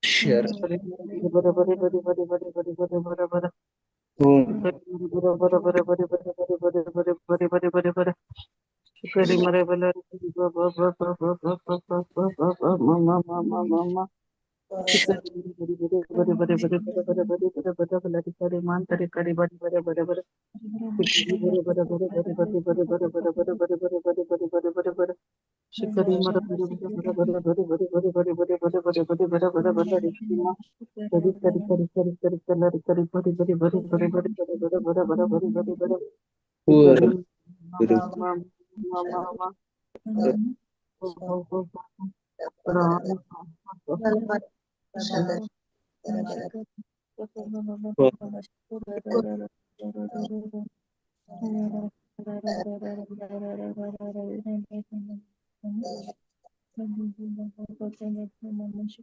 Share.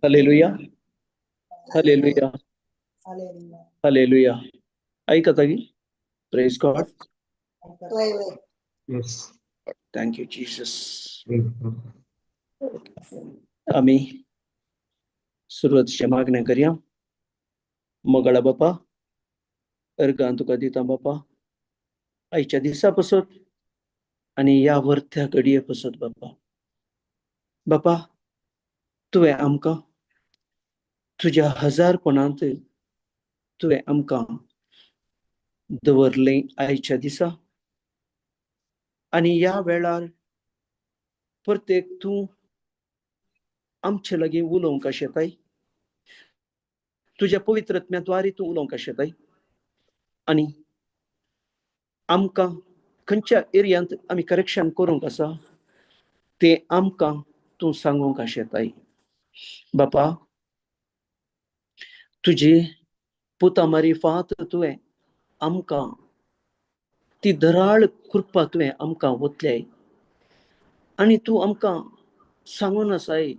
Hallelujah, hallelujah, hallelujah. ऐकता की? Praise God. Yes. Thank you Jesus. आमी सुरवातीच्या मागण्या करया. मोगाळा बापा, अर्गां तुका दिता बापा, आयच्या दिसा पसत आनी ह्या वरत्या घडये पसत बापा. बापा, तुवें आमकां तुज्या हजारपणांत तुवें आमकां दवरलें आयच्या दिसा आनी ह्या वेळार प्रत्येक तूं आमचे लागीं उलोवंक आशेताय, तुज्या पवित्र आत्म्याद्वारे तूं उलोवंक आशेताय आनी आमकां खंयच्या एरियांत आमी करेक्शन करूंक आसा तें आमकां तूं सांगूंक आशेताय. बापा, तुजी पुता मारिफात तुवें आमकां ती दराळ कृपा तुवें आमकां ओतल्याय आनी तूं आमकां सांगून आसाय,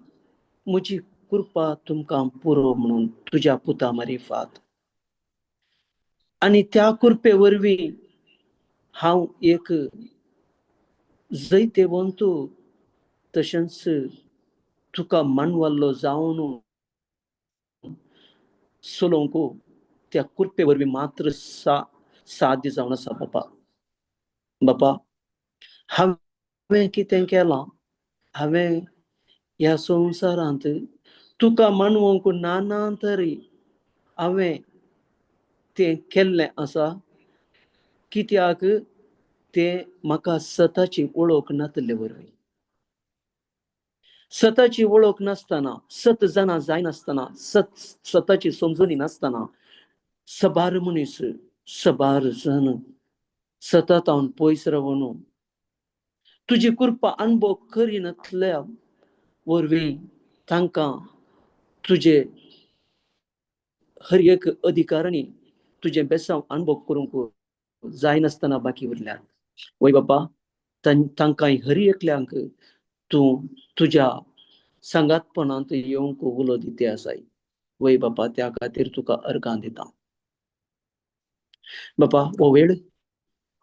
म्हजी कृपा तुमकां पुरो म्हणून तुज्या पुता मारिफात. आनी त्या कृपे वरवीं हांव एक जैतेवंत तशेंच तुका मानवल्लो जावन चलोवंक त्या कृपे वरवीं मात्र साध्य जावन आसा. बापा, बापा, हांवें कितें केलां? हांवें ह्या संवसारांत तुका मानवंक ना तरी हांवें तें केल्लें आसा, कित्याक तें म्हाका सताची वळख नातले वरवीं, सताची वळख नासतना, सत जाणा जायनासतना, सत सताची समजणी नासतना सबार मनीस, सबार जन सतत हांव पयस रावन तुजी कृपा अणभव करिनातल्या वरवीं तांकां तुजे हर एक अधिकारांनी तुजें बेसांव अणभव करूंक जायनासतना बाकी उरल्यात. वय बापा, तांकां हर एकल्यांक तूं तुज्या सांगातपणांत येवंक उलो दिते आसाय. वय बापा, त्या खातीर तुका अर्गां दिता. बापा, हो वेळ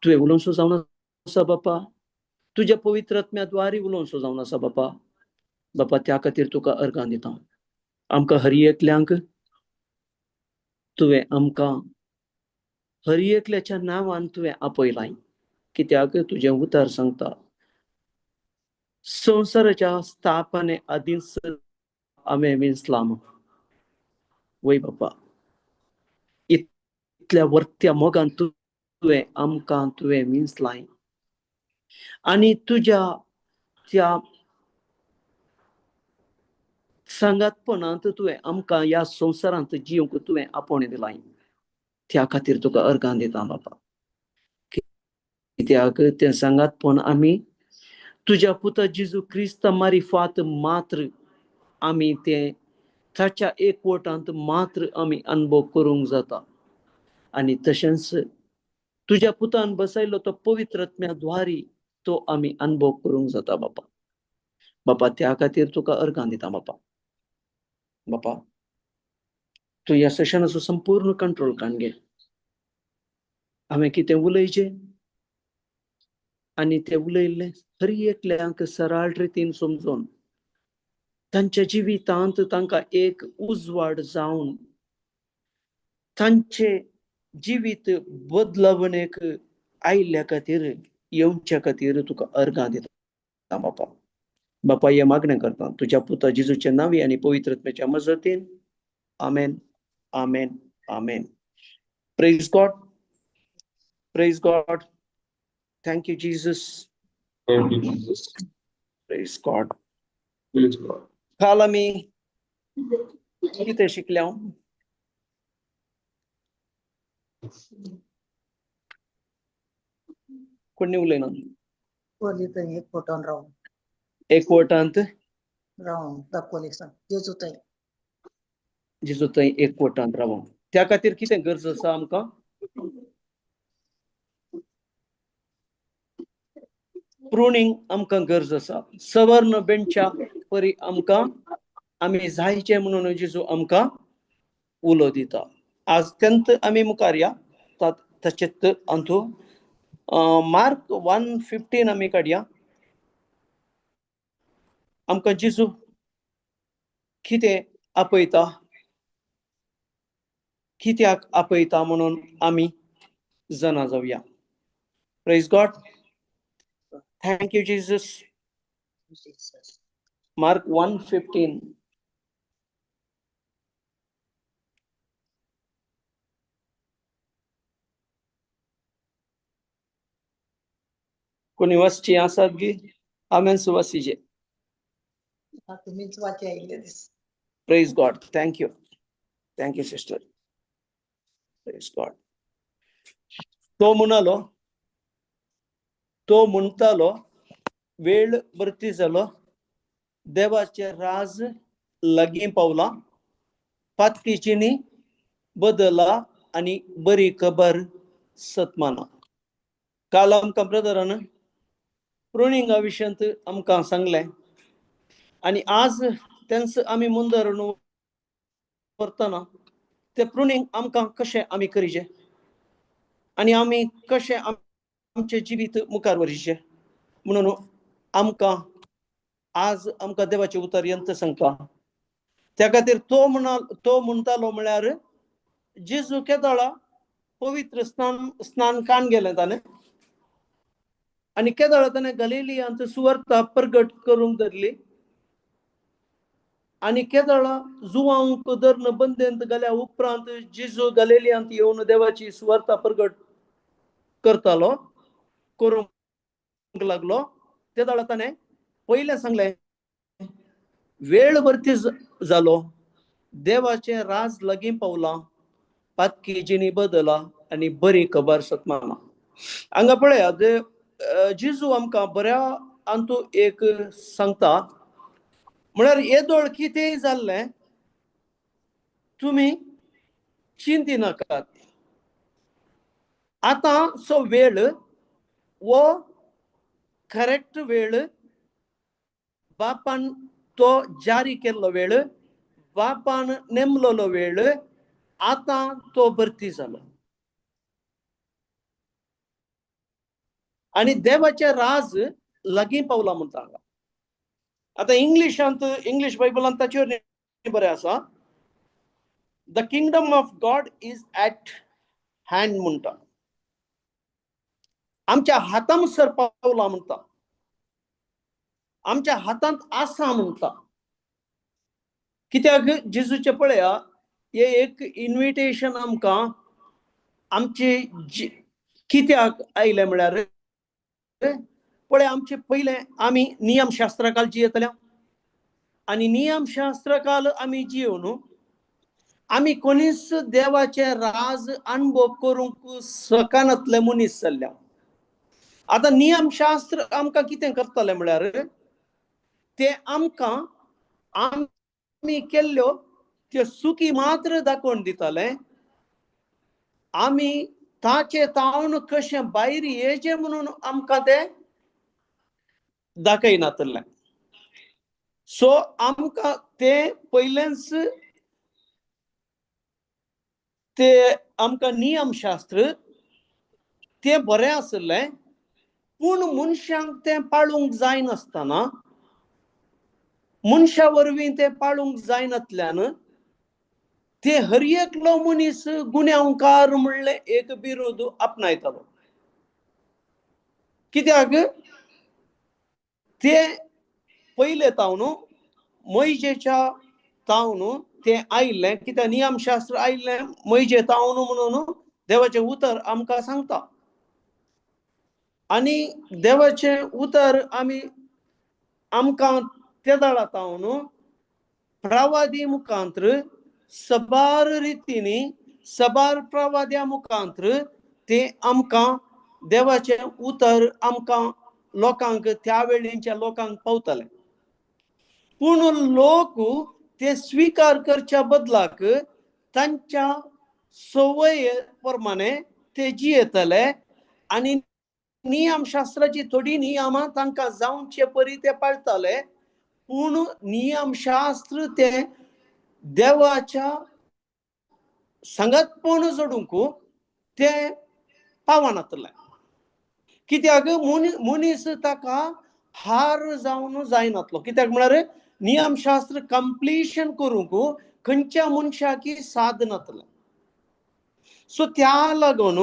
तुवें उलोवचो जावन आसा बापा, तुज्या पवित्र आत्म्याद्वारे उलोवचो जावन आसा बापा. बापा, त्या खातीर तुका अर्गां दिता. आमकां हर एकल्यांक तुवें आमकां हर एकल्याच्या नांवान तुवें आपयलाय, कित्याक तुजें उतर सांगता संवसाराच्या स्थापने आदींच हांवें विंचलां. वय बापा, इतल्या वर्त्या मोगान तुवें आमकां तुवें विंचलाय आनी तुज्या त्या सांगातपणांत तुवें आमकां ह्या संवसारांत जिवंक तुवें आपोवणें दिलाय. त्या खातीर तुका अर्गां दिता बापा, कित्याक तें सांगातपण आमी तुज्या पुता जेजू क्रिस्ता मारिफात मात्र आमी तें ताच्या एकवटांत मात्र आमी अनुभव करूंक जाता. आनी तशेंच तुज्या पुतान बसयलो तो पवित्र आत्म्या द्वारी तो आमी अनुभव करूंक जाता बापा. बापा त्या खातीर तुका अर्गां दिता बापा. बापा तूं ह्या सेशनाचो संपूर्ण कंट्रोल काण घे. हांवें कितें उलयचें आनी तें उलयल्लें हर एकल्यांक सरळ रितीन समजून तांच्या जिवितांत तांकां एक उजवाड जावन तांचे जिवीत बदलावणेक आयिल्ल्या खातीर येवच्या खातीर तुका अर्गां दिता बापा. बापा हें मागणें करता तुज्या पुता जेजूच्या नांवी आनी पवित्र आत्म्याच्या मजतीन. आमेन, आमेन, आमेन. Praise God, praise God. Thank you Jesus. Thank you, Jesus. Praise God. Praise God. काल आमी कितें शिकल्या? कोणी उलयना? कोली थंय एक फोटोन रावन एकवटांत रावन दाखोवली सांग जेजू थंय जेजू थंय एकवटांत रावोंक त्या खातीर कितें गरज आसा आमकां? प्रुनींग आमकां गरज आसा. सवर्ण बेणच्या परी आमकां आमी जायचें म्हणून जेजू आमकां उलो दिता. आज तेंत आमी मुखार या ताचेत अंतू मार्क 1:15 आमी काडया. आमकां जेजू कितें आपयता, कित्याक आपयता म्हणून आमी जाणा जावया. Praise God. Thank you Jesus. Jesus. Mark 1:15. कोणी वाचची आसात गी? आमेन सुवासीचे. तुमीच वाचे आयिल्ले दीस. Praise God. Thank you. Thank you sister. Praise God. तो म्हणालो, तो म्हणटालो, वेळ भरती जालो, देवाचें राज लागीं पावलां, पातकीचिनी बदला आनी बरी खबर सतमाना. काल आमकां ब्रदरान प्रुनिंगा विशयांत आमकां सांगलें आनी आज तेंच आमी मुंदर व्हरतना ते प्रुनींग आमकां कशें आमी करीचें आनी आमी कशें आमचें जिवीत मुखार व्हरचें म्हणून आमकां आज आमकां देवाचें उतर यंत्र सांगता. त्या खातीर तो तो म्हणटालो म्हळ्यार जेजू केदळा पवित्र स्नान स्नान कान गेलें ताणें आनी केदळा ताणें गलिलियांत सुवार्ता प्रगट करूंक धरली आनी केदळा जुवांक धरून बंदेंत गेल्या उपरांत जेजू गलिलियांत येवन देवाची सुवार्ता प्रगट करतालो, करूंक लागलो. तेदळा ताणें पयलें सांगलें, वेळ भरती जालो, देवाचें राज लागीं पावलां, पातकी जिणी बदला आनी बरी खबर सतमाना. हांगा पळयात जेजू आमकां बऱ्या अंतू एक सांगता म्हळ्यार येदोळ कितेंय जाल्लें तुमी चिंतिनाकात. आतां सो वेळ वो करेक्ट वेळ, बापान तो जारी केल्लो वेळ, बापान नेमलोलो वेळ, आतां तो भरती जालो आनी देवाचें राज लागीं पावलां म्हणटा हांगा. आतां इंग्लिशांत, इंग्लीश बायबलांत ताचेर बरें आसा, the kingdom of God is at hand म्हणटा. आमच्या हातामुसर पावला म्हणटा, आमच्या हातांत आसा म्हणटा. कित्याक जेजूचें पळया हे एक इन्विटेशन आमकां आमचे कित्याक आयलें म्हळ्यार पळय आमचे पयलें आमी नियमशास्त्राकाल जियेतल्या आनी नियमशास्त्राकाल आमी जियोवन आमी कोणीच देवाचें राज अनुभव करूंक शकनातले मनीस जाल्ल्या. आतां नियमशास्त्र आमकां कितें करतलें म्हळ्यार तें आमकां आमी केल्ल्यो त्यो चुकी मात्र दाखोवन दितालें. आमी ताचे तावन कशें भायर येचें म्हणून आमकां तें दाखयनातलें. सो आमकां तें पयलेंच ते आमकां नियमशास्त्र तें बरें आशिल्लें, पूण मनशांक तें पाळूंक जायनासतना, मनशा वरवीं तें पाळूंक जायनातल्यान ते हर एकलो मनीस गुन्यांवकार म्हणलें एक बिरूद आपणायतालो. कित्याक ते पयले तावन मोयजेच्या तावन तें आयिल्लें, कित्याक नियमशास्त्र आयिल्लें मोयजे तावन म्हणून देवाचें उतर आमकां सांगता. आनी देवाचें उतर आमी आमकां तेदाळा तावन प्रवादी मुखांत्र सबार रितींनी सबार प्रवाद्या मुखांत्र ते आमकां देवाचें उतर आमकां लोकांक त्या वेळींच्या लोकांक पावतालें. पूण लोक ते स्विकार करच्या बदलाक तांच्या संवये प्रमाणे ते जियेतले आनी नियमशास्त्राची थोडीं नियमां तांकां जावचे परी ते पाळटाले, पूण नियमशास्त्र ते देवाच्या सांगातपण जोडूंक ते पावनातले. कित्याक मनीस ताका हार जावन जायनातलो. कित्याक म्हळ्यार नियमशास्त्र कंप्लिशन करूंक खंयच्या मनशाक साद नातलें. सो त्या लागून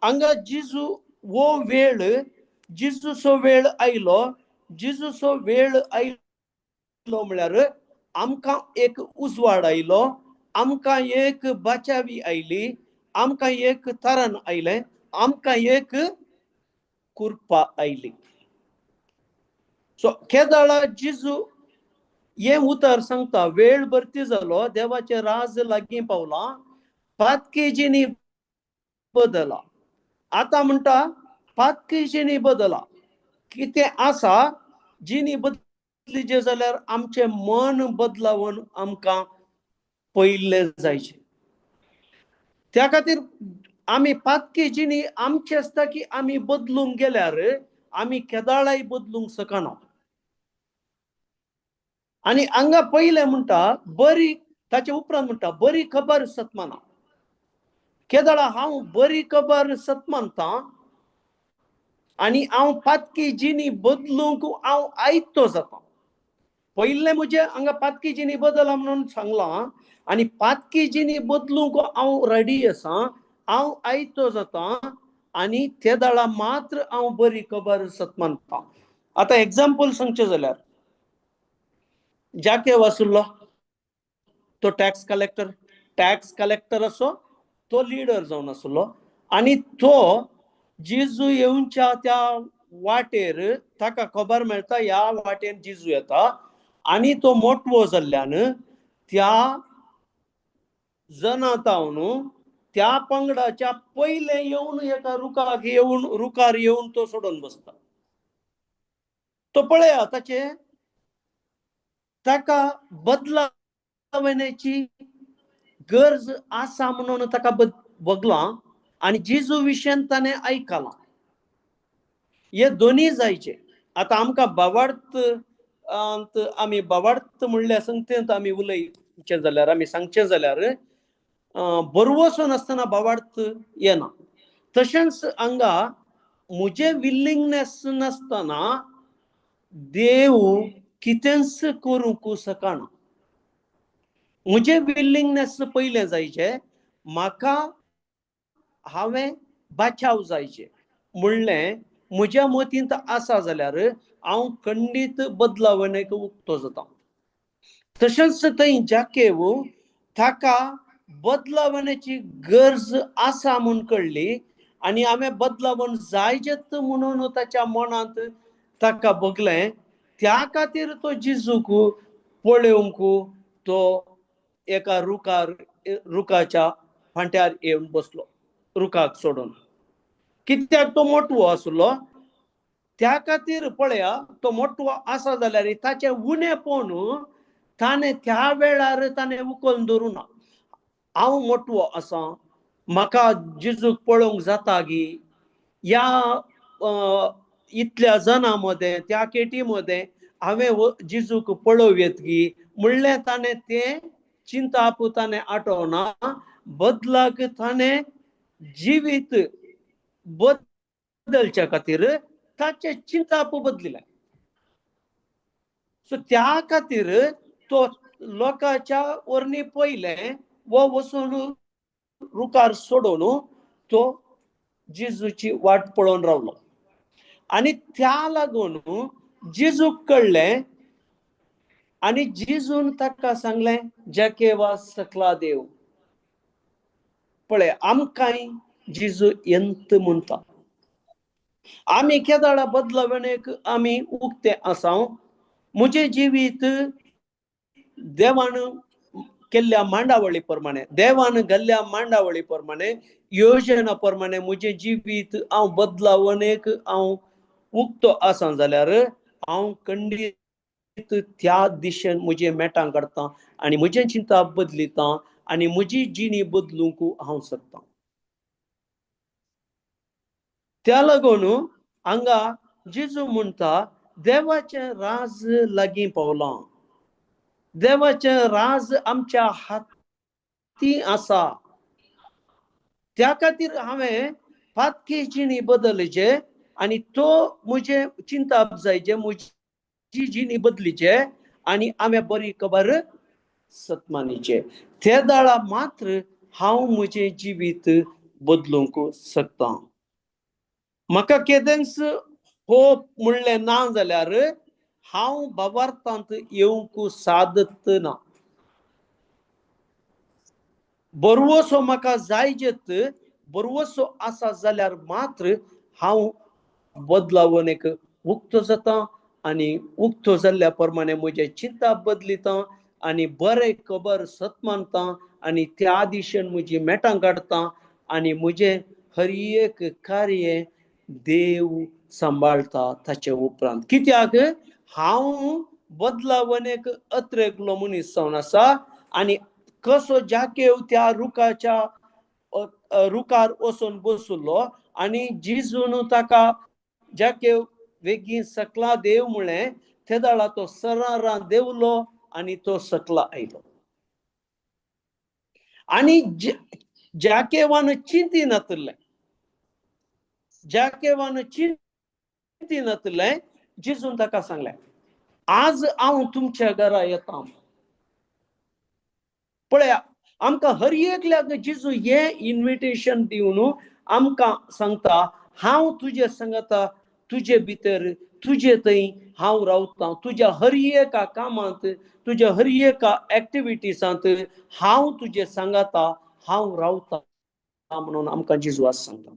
हांगा जिजू हो वेळ, जिजूचो वेळ आयलो. जिजूचो वेळ आयलो म्हळ्यार आमकां एक उजवाड आयलो, आमकां एक बाचावी आयली, आमकां एक तरण आयलें, आमकां एक कृपा आयली. सो केदाळा जिजू हें उतर सांगता, वेळ भरती जालो, देवाचें राज लागीं पावलां, पातकेजींनी बदला. आतां म्हणटा पातकेजींनी बदला. कितें आसा जिनी बदली जे जाल्यार आमचें मन बदलावन आमकां पयिल्लें जायचें. त्या खातीर आमी पातकेजींनी आमचें आसता की आमी बदलूंक गेल्यार आमी केदाळाय बदलूंक शकना. आनी हांगा पयलें म्हणटा बरी, ताचे उपरांत म्हणटा बरी खबर सतमाना. केदाळा हांव बरी खबर सतमानता आनी हांव पातकी जिनी बदलूंक हांव आयतो जाता. पयलें म्हजें हांगा पातकी जिनी बदला म्हणून सांगलां आनी पातकी जिनी बदलूंक हांव रेडी आसा, हांव आयतो जाता आनी ते दाळा मात्र हांव बरी खबर सतमानता. आतां एग्जाम्पल सांगचें जाल्यार जाकेव आशिल्लो तो टॅक्स कलेक्टर, टॅक्स कलेक्टर असो तो लिडर जावन आशिल्लो आनी तो जिजू येवच्या त्या वाटेर ताका खबर मेळटा ह्या वाटेन जिजू येता आनी तो मोटवो जाल्ल्यान त्या जनातावन त्या पंगडाच्या पयले येवन एका रुखाक येवन रुखार येवन तो सोडून बसता. तो पळया ताचे ताका बदलावण्याची गरज आसा म्हणून ताका बगलां आनी जिजू विशयान ताणें आयकलां. हे दोनी जायचे. आतां आमकां बावार्थ आमी बावार्थ म्हणल्या संगतेंत आमी उलयचें जाल्यार आमी सांगचें जाल्यार बरवसो नासतना बावार्थ येना. तशेंच हांगा म्हजें विलिंगनेस नासतना देव कितेंच करूंक शकना. म्हजें विलिंगनेस पयलें जायचें, म्हाका हांवें बाचाव जायचें म्हणलें म्हज्या मतींत आसा जाल्यार हांव खंडीत बदलावणेक उक्तो जाता. तशेंच थंय जाकेव ताका बदलावण्याची गरज आसा म्हूण कळ्ळी आनी हांवें बदलावण जायचेत म्हणून ताच्या मनांत ताका भोगलें. त्या खातीर तो जिजूक पळोवंक तो एका रुखार रुखाच्या फांट्यार येवन बसलो, रुखाक सोडून. कित्याक तो मोटवो आसलो त्या खातीर पळया तो मोटो आसा जाल्यार ताचें उणेपण ताणें त्या वेळार ताणें उखलून धरूं ना. हांव मोटवो आसा, म्हाका जेजूक पळोवंक जाता गी, ह्या इतल्या जाणां मदें त्या केटी मदें हांवें जेजूक पळोवं गी म्हणलें ताणें तें चिंताप ताणें आठवना. बदलाक ताणें जिवीत बदलच्या खातीर ताचें चिंताप बदलिलें. सो त्या खातीर तो लोकांच्या वरनी पयलें वो वचून रुखार सोडून तो जेजूची वाट पळोवन रावलो. आनी त्या लागून जेजूक कळ्ळें आनी जेजून ताका सांगलें, जाकेवा सकला देव. पळय आमकांय जेजू यंत म्हणटा, आमी केदाळा बदलावणेक आमी उक्ते आसा. म्हजें जिवीत देवान केल्ल्या मांडावळी प्रमाणे, देवान घाल्ल्या मांडावळी प्रमाणे, योजना प्रमाणे म्हजें जिवीत हांव बदलावणेक हांव उक्तो आसा जाल्यार हांव खंडीत त्या दिशेन म्हजें मेटां काडटा आनी म्हजें चिंता बदलिता आनी म्हजी जिणी बदलूंक हांव शकता. त्या लागून हांगा जेजू म्हणटा देवाचें राज लागीं पावलां, देवाचें राज आमच्या हाती आसा. त्या खातीर हांवें पातकी जिणी बदलचे आनी तो म्हजें चिंताप जायचे, म्हजी जिणी बदलीचे आनी हांवें बरी खबर सतमानीचे. ते दाळा मात्र हांव म्हजें जिवीत बदलूंक शकता. म्हाका केदेंच होप म्हणलें ना जाल्यार हांव भावार्थांत येवंक सादत ना. बरवसो म्हाका जायजेत, बरवसो आसा जाल्यार मात्र हांव बदलावन एक उक्तो जाता आनी उक्तो जाल्ल्या प्रमाणे म्हजें चिंता बदलिता आनी बरें खबर सत मानता आनी त्या दिशेन म्हजी मेटां काडटा आनी म्हजें हर एक कार्य देव सांबाळटा. ताचे उपरांत कित्याक हांव बदलावन एक अत्रेकलो मनीस जावन आसा आनी कसो जाकेव त्या रुखाच्या रुखार वचून बसलो आनी जिजून ताका जाकेव वेगीं सकला देव म्हळें, तेदाळा तो सरारां देवलो आनी तो सकला आयलो. आनी जाकेवान चिंती नातलें, जाकेवान चिंती नातलें, जेजून ताका सांगलें आज हांव तुमच्या घरा येता. पळया आमकां हर एकल्याक जेजू हें इन्विटेशन दिवन आमकां सांगता हांव तुजे सांगता, तुजे भितर तुजे थंय हांव रावतां, तुज्या हर एका कामांत, तुज्या हर एका एक्टिविटीसांत हांव तुजे सांगाता, हांव रावता म्हणून आमकां जेजू आज सांगता.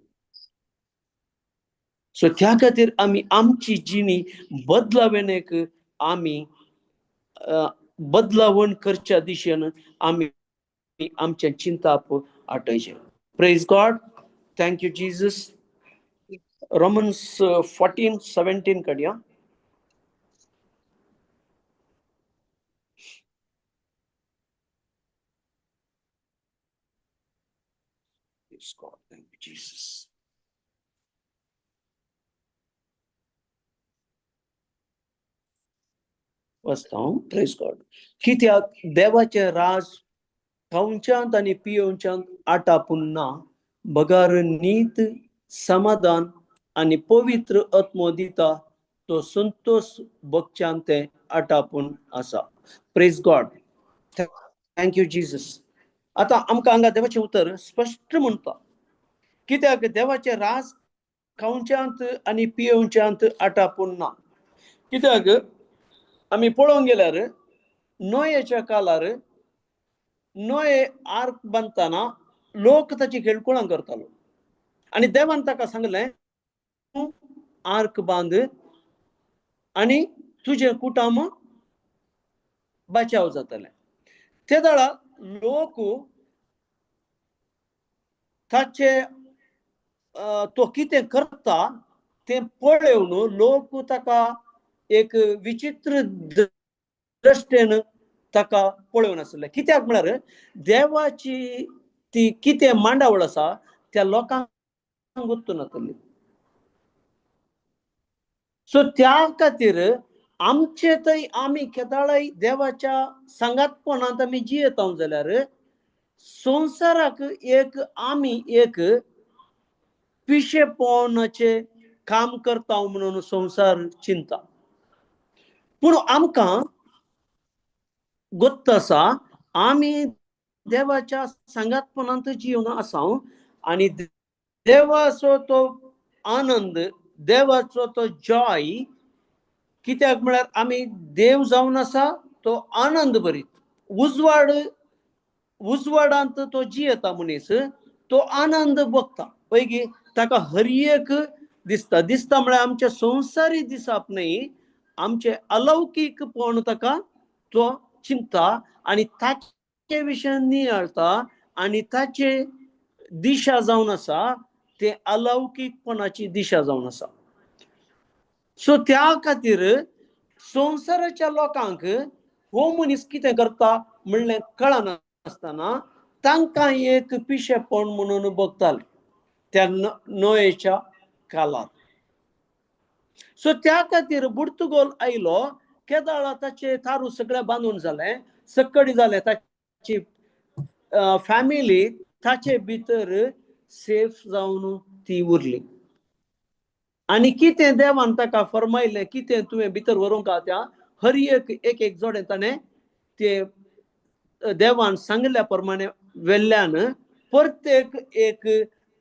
सो त्या खातीर आमी आमची जिणी बदलावणेक आमी बदलावण करच्या दिशेन आमी आमचें चिंताप आटयचें. Praise God, thank you Jesus. Romans 14:17 काडया. Praise God, thank you Jesus. वाचता हांव. Praise God. कित्याक देवाचें राज खावच्यांत आनी पियोवच्यांत आटापून ना, बगर नीत, समाधान आनी पवित्र आत्मो दिता तो संतोश भोगच्यान तें आटापून आसा. Praise God, thank you Jesus. आतां आमकां हांगा देवाचें उतर स्पश्ट म्हणटा, कित्याक देवाचें राज खावच्यांत आनी पियोवच्यांत आटापून ना. कित्याक आमी पळोवंक गेल्यार नोयेच्या काळार नोये आर्क बांदतना लोक ताची खेळकुळां करतालो आनी देवान ताका सांगलें तूं आर्क बांद आनी तुजें कुटुंब बचाव जातलें. ते वेळार लोक ताचे तो कितें करता तें पळोवन लोक ताका एक विचित्र दृश्टेन ताका पळोवन आसले. कित्याक म्हळ्यार देवाची ती कितें मांडावळ आसा त्या लोकांक गुत्तू नासली. सो त्या खातीर आमचे थंय आमी केदाळाय देवाच्या सांगातपणांत आमी जियेता जाल्यार संवसाराक एक आमी एक पिशेपणाचें काम करता म्हणून संवसार चिंता. पूण आमकां गोत्त आसा आमी देवाच्या सांगातपणांत जिवन आसा आनी देवाचो तो आनंद, देवाचो तो जॉय, कित्याक म्हळ्यार आमी देव जावन आसा तो आनंद भरीत उजवाड, उजवाडांत तो जियेता मनीस, तो आनंद भोगता. पळय ताका हर एक दिसता, दिसता म्हळ्यार आमच्या संवसारी दिसप न्हय, आमचे अलौकीकपण ताका तो चिंता आनी ताचे विशय नियाळता आनी ताचे दिशा जावन आसा ते अलौकीकपणाची दिशा जावन आसा. सो त्या खातीर संवसाराच्या लोकांक हो मनीस कितें करता म्हणलें कळनासतना तांकां एक पिशेपण म्हणून बगताले त्या नोयेच्या काळार. सो त्या खातीर बुर्तुगोल आयलो केदाळा ताचे तारू सगळें बांदून जालें, सक्कडी जालें, ताची फॅमिली ताचे भितर सेफ जावन ती उरली. आनी कितें देवान ताका फरमायलें कितें तुवें भितर व्हरूंक त्या हर एक एक एक जोडें ताणें ते देवान सांगिल्ल्या प्रमाणे वेल्ल्यान प्रत्येक एक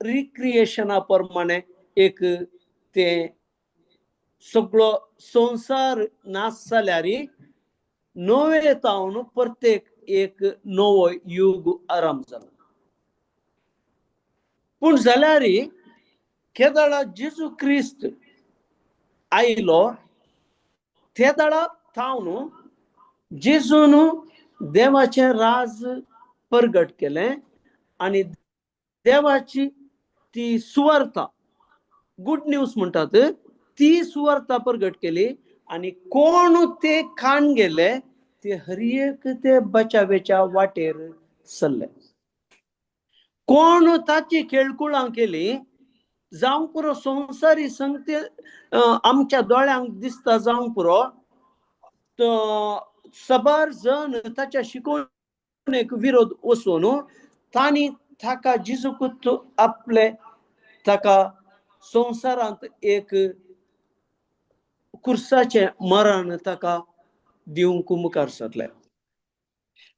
रिक्रिएशना प्रमाणे एक ते सगळो संवसार नाश जाल्यार नवे तावन प्रत्येक एक नवो युग आराम जालो. पूण जाल्यार केदळा जेजू क्रिस्त आयलो तेदळा तावन जेजून देवाचें राज परगट केलें आनी देवाची ती सुवार्ता, गुड न्यूज म्हणटात ती सुवार्ता परगट केली आनी कोण ते खाण गेले ते हर एक ते बचावेच्या वाटेर सरले. कोण ताची खेळकुळां केली जावंक पुरो संवसारी संगते आमच्या दोळ्यांक दिसता जावंक पुरो, सबार जण ताच्या शिकवणेक विरोध वचून तांणी ताका जेजूकूच आपले ताका संवसारांत एक कुर्साचें मरण ताका दिवंक मुखार सरलें.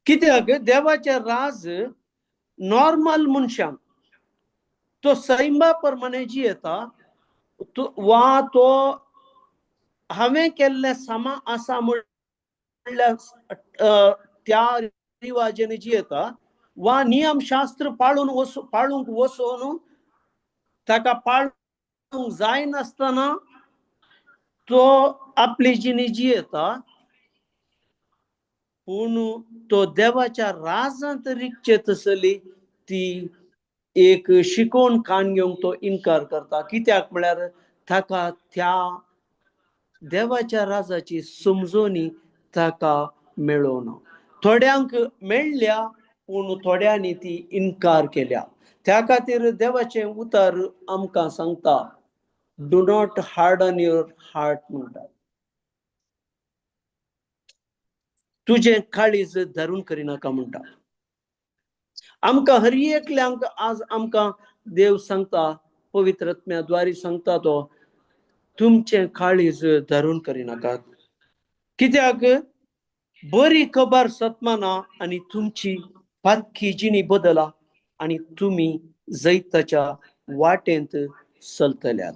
कित्याक देवाचें राज नॉर्मल मनशांक तो सैमा प्रमाणे जियेता वा तो हांवें केल्लें सामा आसा म्हणल्यार त्या रिवाजेन जियेता वा नियमशास्त्र पाळून पाळूंक वचून ताका पाळूंक जायनासतना तो आपली जिणी जियेता. पूण तो देवाच्या राजांत रिगचे तसली ती एक शिकोवन कान घेवंक तो इनकार करता. कित्याक म्हळ्यार ताका त्या देवाच्या राजाची समजोणी ताका मेळोना. थोड्यांक मेळ्ळ्या पूण थोड्यांनी ती इनकार केल्या. त्या खातीर देवाचें उतर आमकां सांगता do not harden your heart म्हणटा, तुजें काळीज धरून करिनाका म्हणटा. आमकां हर एकल्यांक आज आमकां देव सांगता, पवित्र आत्म्या द्वारी सांगता तो तुमचें काळीज धरून करिनाकात. कित्याक बरी खबर सतमाना आनी तुमची पातकी जिणी बदला आनी तुमी जैताच्या वाटेंत चलतल्यात.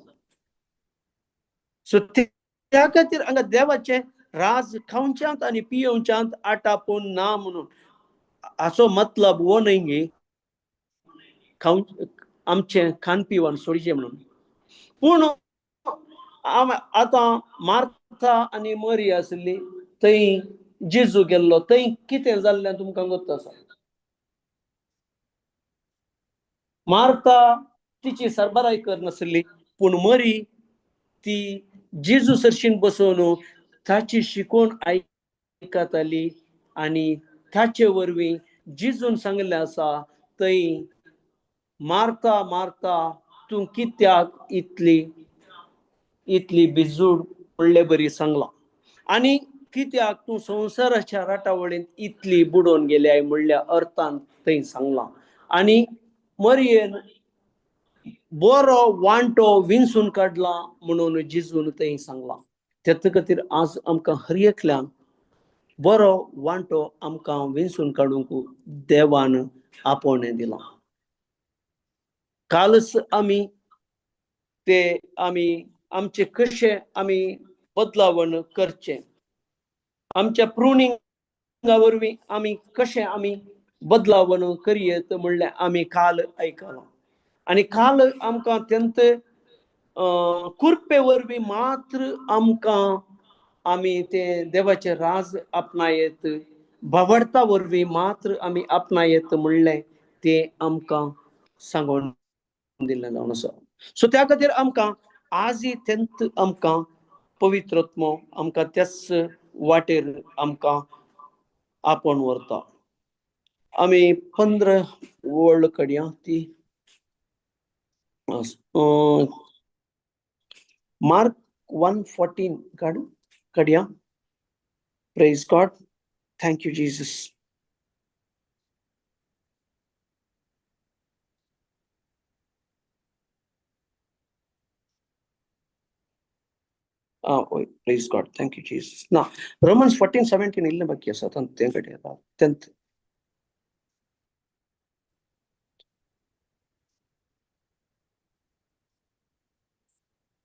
सो त्या खातीर हांगा देवाचें राज खावच्यांत आनी पियोवच्यांत आटापून ना म्हणून हाचो मतलब हो न्हय गे खाव आमचें खान पिवन सोडचें म्हणून. पूण आतां मार्था आनी मरी आसली थंय जेजू गेल्लो थंय कितें जाल्लें तुमकां गोत्त आसा. मार्था तिची सरबराय करनासली पूण मरी ती जेजू सरशीन बसोवन ताची शिकोवन आयकताली आनी ताचे वरवीं जेजून सांगिल्लें आसा थंय मारता मारता तूं कित्याक इतली इतली भिजूड म्हणले बरी सांगलां आनी कित्याक तूं संवसाराच्या राटावळींत इतली बुडोवन गेल्याय म्हणल्या अर्थान थंय सांगलां. आनी मरयेन बरो वांटो विंचून काडला म्हणून जेजून थंय सांगलां. तेच खातीर आज आमकां हर एकल्यान बरो वांटो आमकां विंचून काडूंक देवान आपोवणें दिलां. कालच आमी ते आमी आमचे कशें आमी बदलावण करचें, आमच्या प्रुनिंगा वरवीं आमी कशें आमी बदलावण करयेत म्हणलें आमी काल आयकलां. आनी काल आमकां तेंत कुर्पे वरवीं मात्र आमकां आमी तें देवाचें राज आपणायत, भावडता वरवीं मात्र आमी आपणायत म्हणलें तें आमकां सांगून दिल्लें जावन आसा. सो त्या खातीर आमकां आजय तेंत आमकां पवित्रत्मो आमकां त्याच वाटेर आमकां आपोवन व्हरता. आमी 15 वळ कडया ती मार्क 1:14 काडू कडया. Praise God, thank you Jesus. Praise God, thank you Jesus. ना रोमन्स 14:17 इल्लें बाकी आसा तें कडया 10th.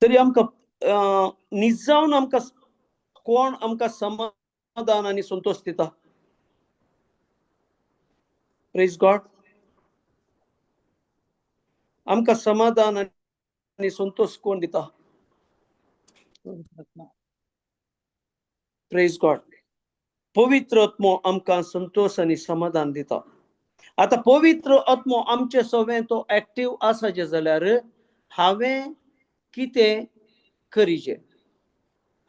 तरी आमकां निजावन आमकां कोण आमकां समाधान आनी संतोश दिता? प्रेज गॉड, आमकां समाधान आनी संतोश कोण दिता? प्रेज गॉड, पवित्र आत्मो आमकां संतोश आनी समाधान दिता. आतां पवित्र आत्मो आमचे सवें तो एक्टीव आसाचे जाल्यार हांवें कितें करीचें?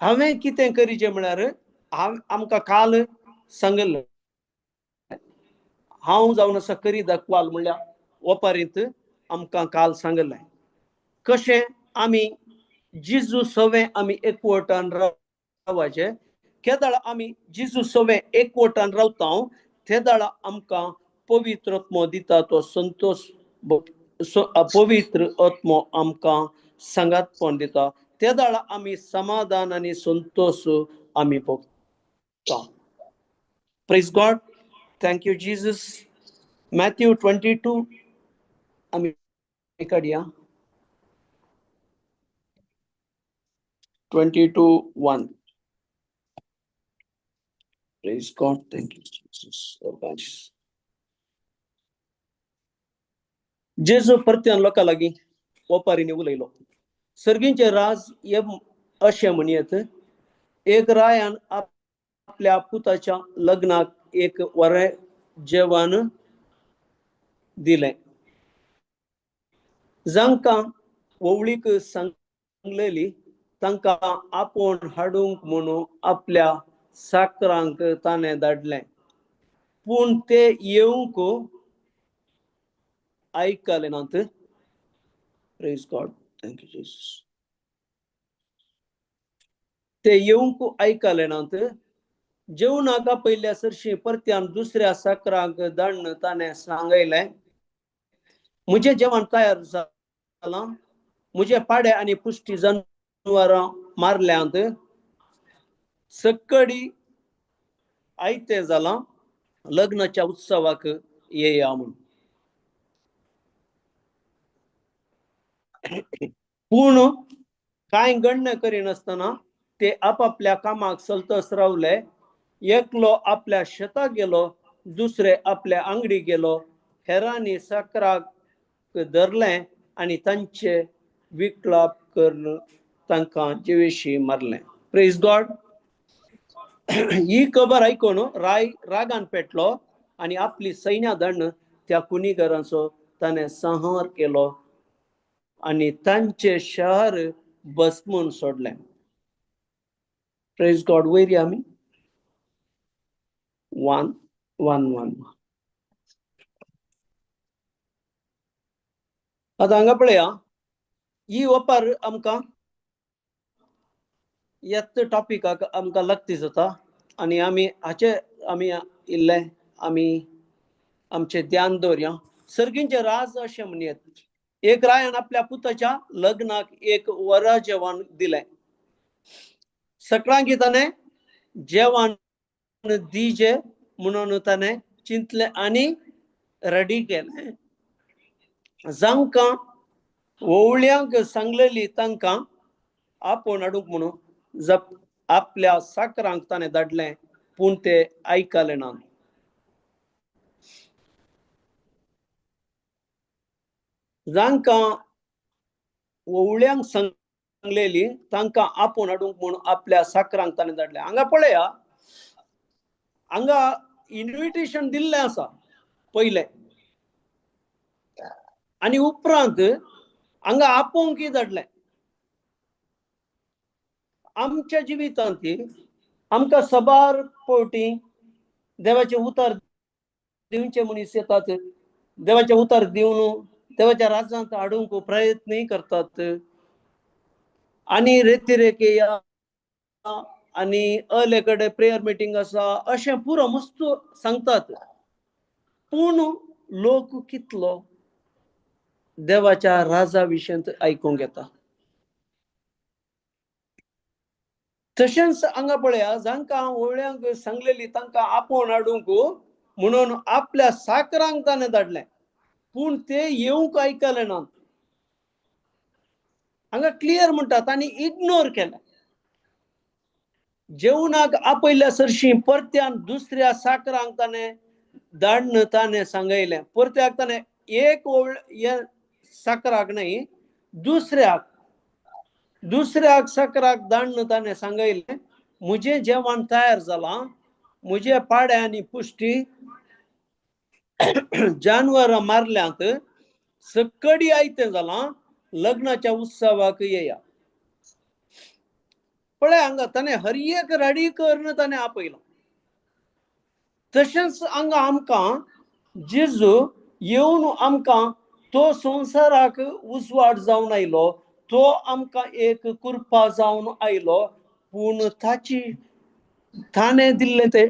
हांवें कितें करीचें म्हळ्यार हांव आमकां काल सांगिल्लें हांव जावन आसा करी दाखवाल म्हणल्यार ओपारींत आमकां काल सांगिल्लें कशें आमी जेजू सवें आमी एकवटान रावपाचें. केदाळ आमी जेजू सवें एकवटान रावता तेदाळा आमकां पवित्र आत्मो दिता तो संतोश, पवित्र आत्मो आमकां सांगातपण दिता. तेदाळा आमी समाधान आनी संतोश आमी भोगता. Praise God, thank you Jesus. Matthew 22 आमी काडया. 22:1. Praise God, thank you Jesus. जेजू परत्यान लोकां लागीं ओपारींनी उलयलो. सर्गींचे राज हे अशें म्हणयेत, एक रायान आपल्या पुताच्या लग्नाक एक बरें जेवण दिलें. जांकां व्होवळीक सांगलेली तांकां आपोवन हाडूंक म्हणून आपल्या साकरांक ताणें धाडलें, पूण ते येवंक आयकले नात. Praise God, thank you Jesus. ते येवंक आयकले नात. जेवणाक पयल्या सरशी परत्यान दुसऱ्या साकरांक धाडून ताणें सांगयलें, म्हजें जेवण तयार जालां, म्हजे पाडे आनी पुश्टी जनावरां मारल्यांत, सक्कडी आयतें जालां, लग्नाच्या उत्सवाक येया म्हूण. पूण कांय गण्य करिनासतना ते आपापल्या कामाक चलतच रावले. एकलो आपल्या शेताक गेलो, दुसरे आपल्या आंगडी गेलो, हेरांनी साकराक धरलें आनी तांचे विकलाप करून तांकां जिवेशी मारलें. प्रेज गॉड. ही खबर आयकून राय रागान पेटलो आनी आपली सैन्या धाडून त्या कुनिगरांचो ताणें संहार केलो आनी तांचे शहर भस्मून सोडलें. प्रेज गॉड. वयर या आमी 1 1 1. आतां हांगा पळया, ही ओपार आमकां ह्याच टॉपिकाक आमकां लागती जाता आनी आमी हाचे आमी इल्लें आमी आमचें ध्यान दवरया. सर्गींचें राज अशें म्हणयेत, एक रायान आपल्या पुताच्या लग्नाक एक वरा जेवण दिलें. सकाळीं ताणें जेवण दिजे म्हणून ताणें चिंतलें आनी रेडी केलें. जांकां ओवळ्यांक सांगलेली तांकां आपोवन हाडूंक म्हणून आपल्या साकरांक ताणें धाडलें, पूण ते आयकले ना. जांकां ओवळ्यांक सांगलेली तांकां आपोवन हाडूंक म्हूण आपल्या साकरांक ताणें धाडलें. हांगा पळया, हांगा इन्विटेशन दिल्लें आसा पयलें, आनी उपरांत हांगा आपोवंकय धाडलें. आमच्या जिवितांत आमकां सबार फावटी देवाचें उतर दिवचे मनीस येतात, देवाचें उतर दिवन देवाच्या राजांत हाडूंक प्रयत्नय करतात आनी रेतिरेके आनी अले कडेन प्रेयर मिटींग आसा अशें पुरो मस्त सांगतात. पूण लोक कितलो देवाच्या राजा विशयांत आयकूंक येता. तशेंच हांगा पळया, जांकां ओवळ्यांक सांगलेली तांकां आपोवन हाडूंक म्हणून आपल्या साकरांक ताणें धाडलें, पूण ते येवंक आयकले ना. हांगा क्लियर म्हणटा तांणी इग्नोर केलें. जेवणाक आपयल्या सरशी परत्यान दुसऱ्या साकरांक ताणें धाडून ताणें सांगयलें. परत्याक ताणें एक ओवळ साकराक न्हय, दुसऱ्याक दुसऱ्याक साकराक धाडून ताणें सांगयलें, म्हजें जेवण तयार जालां, म्हजे पाडे आनी पुश्टी जानवरां मारल्यांत, सकडी आयतें जालां, लग्नाच्या उत्सवाक येया. पळय हांगा ताणें हर एक रेडी करून ताणें आपयलां. तशेंच हांगा आमकां जेजू येवन आमकां तो संवसाराक उजवाड जावन आयलो, तो आमकां एक कृपा जावन आयलो, पूण ताची ताणें दिल्लें तें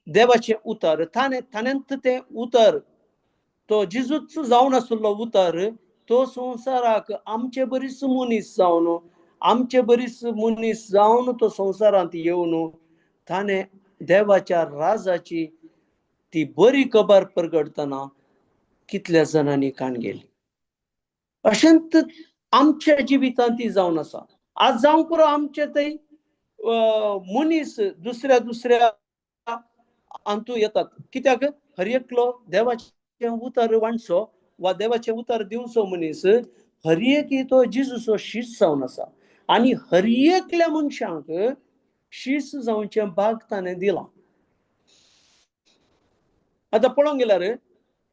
देवाचें उतर, ताणें ताणेंत तें उतर, तो जेजूच जावन आशिल्लो उतर, तो संवसाराक आमचे बरीच मनीस जावन, आमचे बरीच मनीस जावन तो संवसारांत येवन ताणें देवाच्या राजाची ती बरी खबर परगटतना कितल्या जाणांनी कान गेली. अशेंच आमच्या जिवितांत ती जावन आसा. आज जावंक पुरो आमचे थंय मनीस दुसऱ्या दुसऱ्या अंतू येतात. कित्याक हर एकलो देवाचें उतर वांटचो वा देवाचें उतर दिवचो मनीस हर एक तो जेजूचो शीस जावन आसा आनी हर एकल्या मनशांक शीस जावचें भाग ताणें दिलां. आतां पळोवंक गेल्यार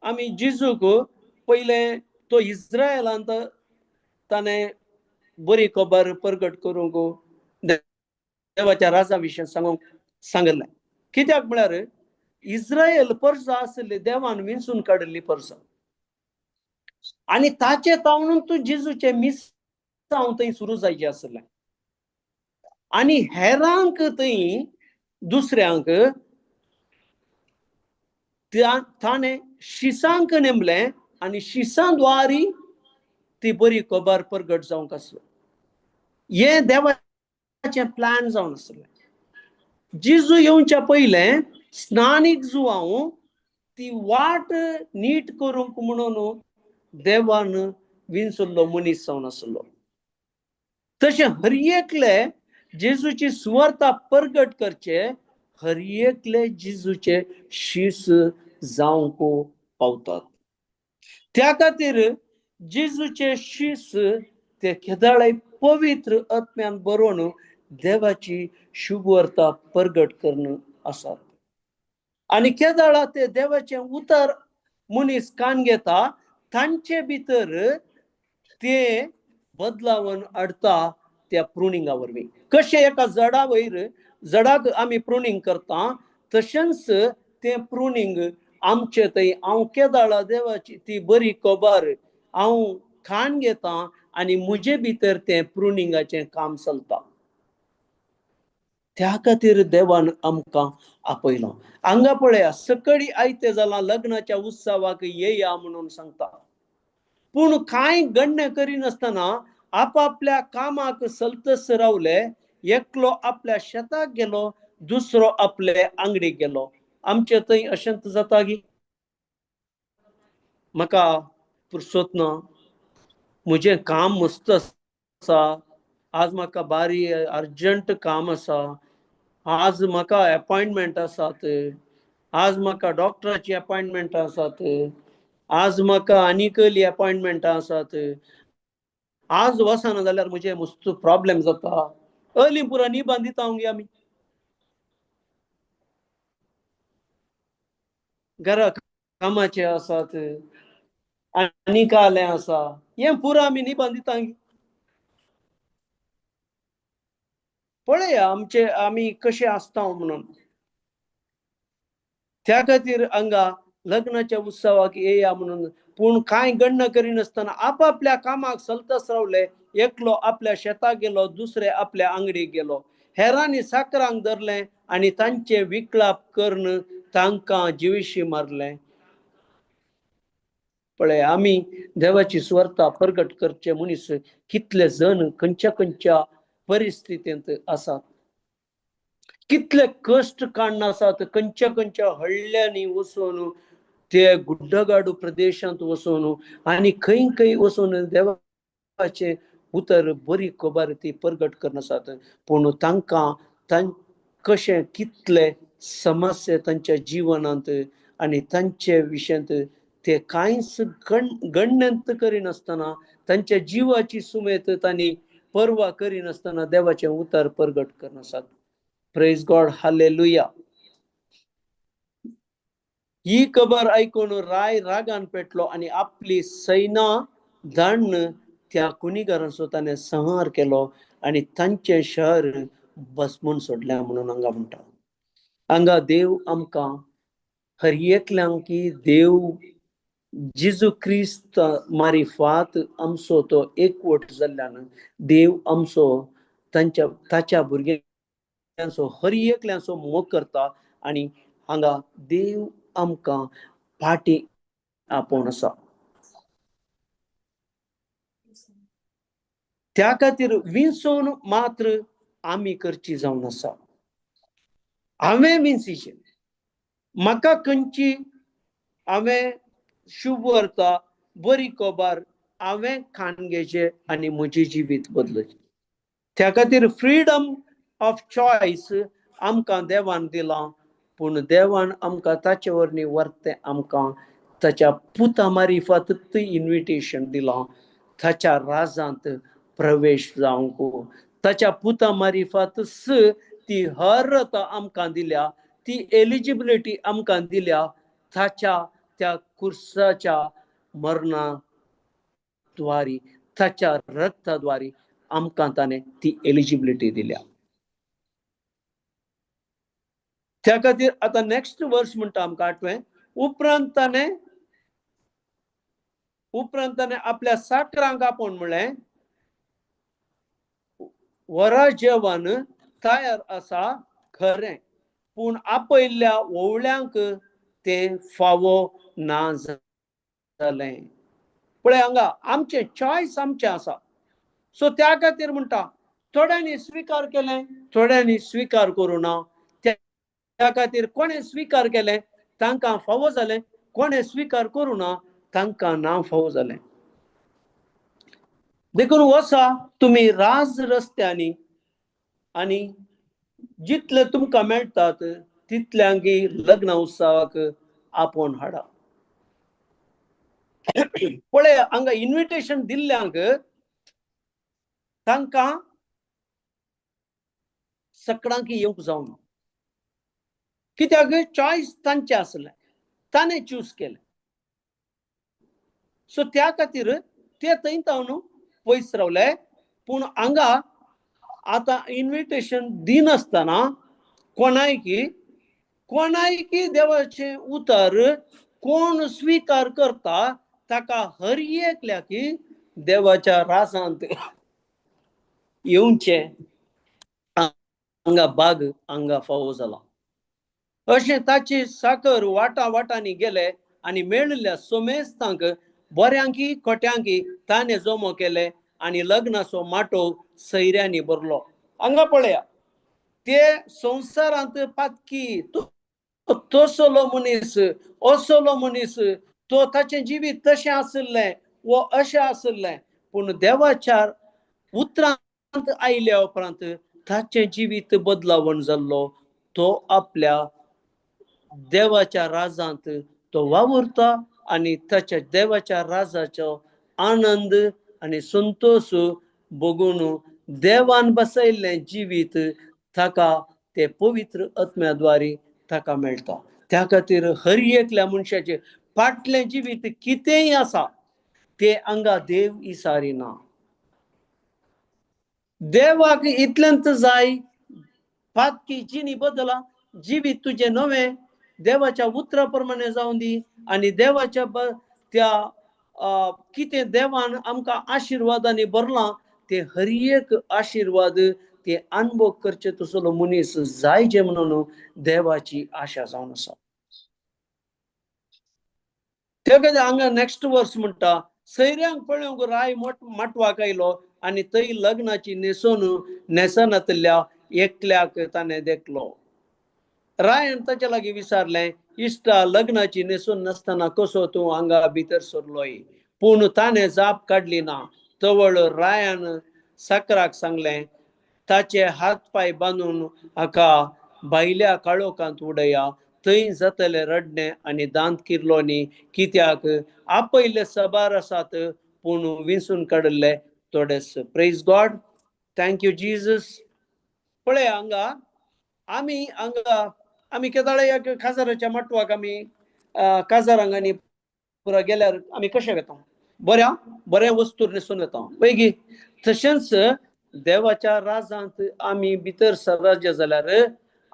आमी जेजूक पयलें तो इस्रायलांत ताणें बरी खबर परगट करूंक देवाच्या राजा विशीं सांगूंक सांगिल्लें. कित्याक म्हळ्यार इस्रायल परसा आशिल्ली देवान विंचून काडिल्ली परसा आनी ताचे तावणून तूं जेजूचें मिसांव थंय सुरू जायचें आशिल्लें आनी हेरांक थंय दुसऱ्यांक ताणें शिसांक नेमलें आनी शिसां द्वारी ती बरी खबर परगट जावंक आसलो. हें देवाचें प्लॅन जावन आसलें. जेजू येवच्या पयलें स्नानीक जुवांव ती वाट नीट करूंक म्हणून देवान विंचल्लो मनीस जावन आसलो. तशें हर एकले जेजूची सुवार्ता परगट करचे, हर एकले जेजूचे शीस जावंक पावतात. त्या खातीर जेजूचे शीस ते केदाळाय पवित्र आत्म्यान बरोवन देवाची शुभवार्ता परगट करून आसात. आनी केदाळा ते देवाचें उतर मनीस कान घेता तांचे भितर ते बदलावन हाडटा त्या प्रुनिंगा वरवीं. कशें एका जडा वयर जडाक आमी प्रुनींग करता तशेंच तें प्रुनींग आमचे थंय हांव केदाळा देवाची ती बरी खबर हांव खाण घेता आनी म्हजे भितर तें प्रुनिंगाचें काम चलता. त्या खातीर देवान आमकां आपयलो. हांगा पळया सकळी आयतें जालां लग्नाच्या उत्सवाक येया म्हणून सांगता, पूण कांय गण्य करिनासतना आपापल्या कामाक सलतस रावले. एकलो आपल्या शेताक गेलो, दुसरो आपले आंगडीक गेलो. आमचे थंय अशेंच जाता गी? म्हाका पुरसोत ना, म्हजें काम मस्त आसा, आज म्हाका बारी अर्जंट काम आसा, आज म्हाका एपॉयंटमेंट आसात, आज म्हाका डॉक्टराची एपॉयंटमेंट आसात, आज म्हाका आनीकली एपॉयंटमेंटां आसात, आज वचना जाल्यार म्हजें मस्त प्रॉब्लेम जाता. अर्ली पुरा निबान दिता गे आमी. घरा कामाचे आसात आनी कालें आसा, हें पुरा आमी निबान दिता. पळया आमचे आमी कशे आसता म्हणून. त्या खातीर हांगा लग्नाच्या उत्सवाक येया म्हणून, पूण कांय गण्ण करिनासतना आपापल्या कामाक सलतस रावले. एकलो आपल्या शेताक गेलो, दुसरे आपल्या आंगडीक गेलो. हेरांनी साकरांक धरलें आनी तांचे विकळाप करून तांकां जिविशी मारलें. पळय आमी देवाची सुवार्ता प्रगट करचे मनीस कितले जण खंयच्या खंयच्या परिस्थितींत आसात, कितले कश्ट काडून आसात, खंयच्या खंयच्या हळ्ळ्यांनी वचून ते गुड्डगाडू प्रदेशांत वचून आनी खंय खंय वचून देवाचें उतर बरी खबर ती प्रगट करून आसात. पूण तांकां कशें कितले समस्या तांच्या जिवनांत आनी तांचे विशयांत ते कांयच गण्यंत करिनासतना तांच्या जिवाची सुमेत तांणी पर्वा करिनासतना देवाचें उतर प्रगट करून आसात. Praise God, hallelujah. ही खबर आयकून राय रागान पेटलो आनी आपली सैना धाडून त्या कुनिगारांचो ताणें संहार केलो आनी तांचें शहर भस्मून सोडलें म्हणून हांगा म्हणटा. हांगा देव आमकां हर एकल्यांक की देव जेजू क्रिस्त मारिफात आमचो तो एकवट जाल्ल्यान देव आमचो तांच्या ताच्या भुरग्यांचो हर एकल्यांचो मोग करता आनी हांगा देव आमकां फाटीं आपोवन आसा. त्या खातीर विंचोवन मात्र आमी करची जावन आसा. हांवें विंचीचें, म्हाका खंयची हांवें शुभ वार्ता बरी खबर हांवें खाण घेवचें आनी म्हजें जिवीत बदलचें. त्या खातीर फ्रिडम ऑफ चॉयस आमकां देवान दिलां, पूण देवान आमकां ताचे वरवीं वर्तें आमकां ताच्या पुता मारिफातूच इन्विटेशन दिलां ताच्या राजांत प्रवेश जावंक. ताच्या पुता मारिफातूच ती हरता आमकां दिल्या, ती एलिजिबिलिटी आमकां दिल्या ताच्या त्या कुर्साच्या मरणा द्वारी ताच्या रक्ता द्वारी आमकां ताणें ती एलिजिबिलिटी दिल्या. त्या खातीर आतां नेक्स्ट वर्स म्हणटा आमकां आठवें, उपरांत ताणें आपल्या साकरांक आपोवन म्हणलें, वरा जेवण तयार आसा खरें, पूण आपयल्ल्या ओवळ्यांक तें फावो ना जालें. पळय हांगा आमचें चॉयस आमचें आसा. सो त्या खातीर म्हणटा थोड्यांनी स्विकार केलें, थोड्यांनी स्विकार करूं ना. त्या खातीर कोणें स्विकार केलें तांकां फावो जालें, कोणें स्विकार करूं ना तांकां ना फावो जालें. देखून वसा तुमी राज रस्त्यांनी आनी जितले तुमकां मेळटात तितल्यांकी लग्न उत्सवाक आपोवन हाडा. पळय हांगा इन्विटेशन दिल्ल्यांक तांकां सकडांक येवंक जावना, कित्याक चॉयस तांचें आसलें, ताणें चूज केलें. सो त्या खातीर ते थंय तावन पयस रावले. पूण हांगा आतां इन्विटेशन दिनासतना कोणायकी कोणायकी देवाचें उतर कोण स्विकार करता ताका हर एकल्याक देवाच्या राजांत येवचें हांगा बाग हांगा फावो जाला. अशें ताची साकर वाटा वाटांनी गेले आनी मेळिल्ल्या सोमेस्तांक बऱ्यांकी खोट्यांकी ताणें जमो केले आनी लग्नाचो माटोव सैऱ्यांनी भरलो. हांगा पळया ते संवसारांत पातकी तसलो मनीस असलो मनीस तो ताचें जिवीत तशें आशिल्लें वो अशें आशिल्लें, पूण देवाच्या उतरांत आयल्या उपरांत ताचें जिवीत बदलावण जाल्लो. तो आपल्या देवाच्या राजांत तो वावुरता आनी ताच्या देवाच्या राजाचो आनंद आनी संतोश बगून देवान बसयल्लें जिवीत ताका ते पवित्र आत्म्या द्वारे ताका मेळटा. त्या खातीर हर एकल्या मनशाचें फाटलें जिवीत कितेंय आसा तें हांगा देव इसारिना. देवाक इतलेंच जाय पातकी जिणी बदला, जिवीत तुजें नवें देवाच्या उतरा प्रमाणे जावन दी आनी देवाच्या त्या कितें देवान आमकां आशिर्वादांनी भरलां ते हर एक आशिर्वाद ते अनुभव करचे तसलो मनीस जायचे म्हणून देवाची आशा जावन आसा. ते खातीर हांगा नेक्स्ट वर्स म्हणटा सैऱ्यांक पळोवंक राय माटवाक आयलो आनी थंय लग्नाची न्हेसोन न्हेसनातल्या एकल्याक ताणें देखलो. रायान ताच्या लागीं विचारलें, इश्टा लग्नाची न्हेसून नासतना कसो तूं हांगा भितर सरलोय? पूण ताणें जाप काडली ना. तवळ रायान साकराक सांगलें, ताचे हात पांय बांदून हाका भायल्या काळोखांत उडया, थंय जातलें रडणें आनी दांत किरलोनी, कित्याक आपयल्ले सबार आसात पूण विंचून काडिल्ले थोडेच. Praise God, thank you Jesus. पळय हांगा आमी हांगा आमी केदाळे एक काजाराच्या माटवाक आमी काजारांक आनी पुरा गेल्यार आमी कशें वेता? बऱ्या बऱ्या वस्तूर न्हेसून वेता पळय. तशेंच देवाच्या राजांत आमी भितर सरराज्य जाल्यार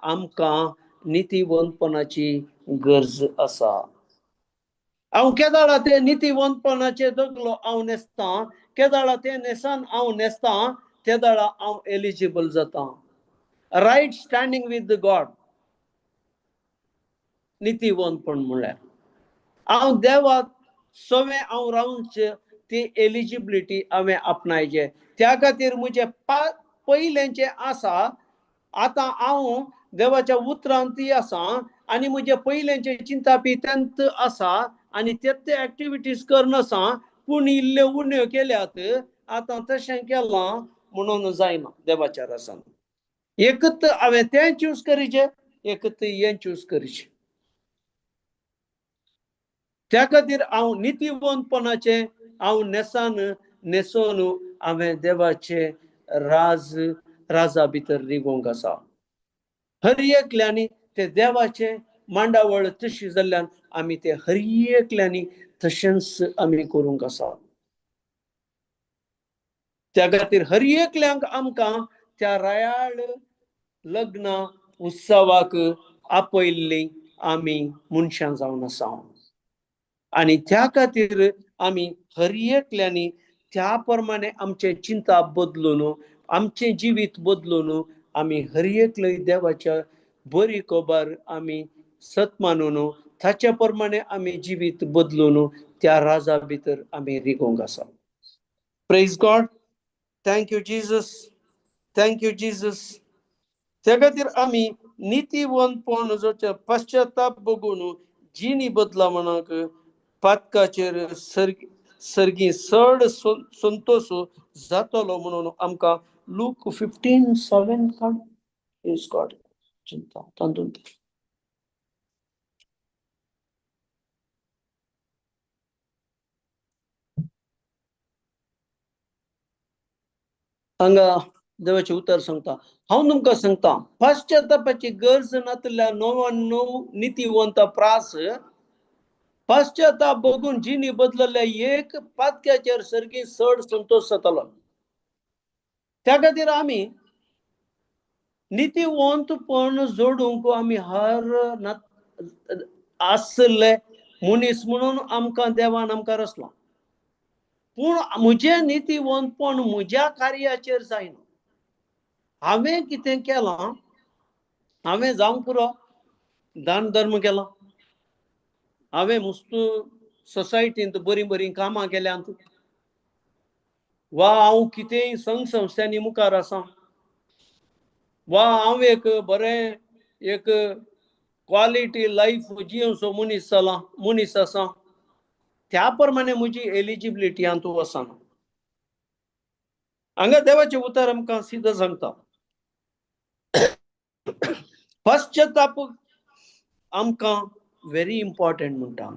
आमकां नितीवंतपणाची गरज आसा. हांव केदाळा ते नितीवंतपणाचे दगलो हांव न्हेसतां, केदाळा ते न्हेसान हांव न्हेसतां, तेदाळा हांव एलिजिबल जाता. रायट स्टँडींग विथ गॉड. नितीवंतपण म्हणल्यार हांव देवाक सवें हांव रावचे ती एलिजिबिलिटी हांवें आपणायचे. त्या खातीर म्हजें पयलेंचें आसा आतां हांव देवाच्या उतरांत आसा आनी म्हजें पयलेंचें चिंतापी तेंत आसा आनी ते एक्टिविटीज करन आसा, पूण इल्ल्यो उण्यो केल्यात आतां तशें केलां म्हणून जायना देवाच्या रसान. एकच हांवें तें चूज करीचें, एकच हें चूज करीचें. त्या खातीर हांव नितीवंतपणाचें हांव न्हेसान न्हेसोन हांवें देवाचें राज राजा भितर रिगोवंक आसा. हर एकल्यांनी ते देवाचें मांडावळ तशी जाल्ल्यान आमी ते हर एकल्यांनी तशेंच आमी करूंक आसा. त्या खातीर हर एकल्यांक आमकां त्या रायाळ लग्न उत्सवाक आपयल्लीं आमी मनशां जावन आसा आनी त्या खातीर आमी हर एकल्यांनी त्या प्रमाणे आमचें चिंता बदलून आमचें जिवीत बदलून आमी हर एकले देवाच्या बरी खबर आमी सत मानून ताच्या प्रमाणे आमी जिवीत बदलून त्या राजा भितर आमी रिगोवंक आसा. Praise God, thank you Jesus, thank you Jesus. त्या खातीर आमी नितीवंतपण जो पश्चाताप बगून जिणी बदला म्हणाक पातकाचेर सर्गी चड संतोश जातलो म्हणून आमकां लूक 15:7 काड. प्रेज गॉड. चिंता तातूंत हांगा देवाचें उतर सांगता, हांव तुमकां सांगता पश्चातापाची गरज नातल्या 99 नितीवंत प्रास पश्चाताप बघून जिणी बदलल्या एक पातक्याचेर सर्गी चड संतोश जातलो. त्या खातीर आमी नितीवंतपण जोडूंक आमी हर आसले मनीस म्हणून आमकां देवान आमकां रचला. पूण म्हजें नितीवंतपण म्हज्या कार्याचेर जायना. हांवें कितें केलां, हांवें जावंक पुरो दान धर्म केला, हांवें मुस्तू सोसायटींत बरीं बरीं कामां केल्यांत, वा हांव कितेंय संघ संस्थांनी मुखार आसा, वा हांव एक बरें एक क्वॉलिटी लायफ जियेवचो मनीस जाला, मनीस आसा, त्या प्रमाणे म्हजी एलिजिबिलिटी हातूंत वचना. हांगा देवाचें उतर आमकां सिद्ध सांगता, पश्चाताप आमकां व्हेरी इम्पॉर्टंट म्हणटा.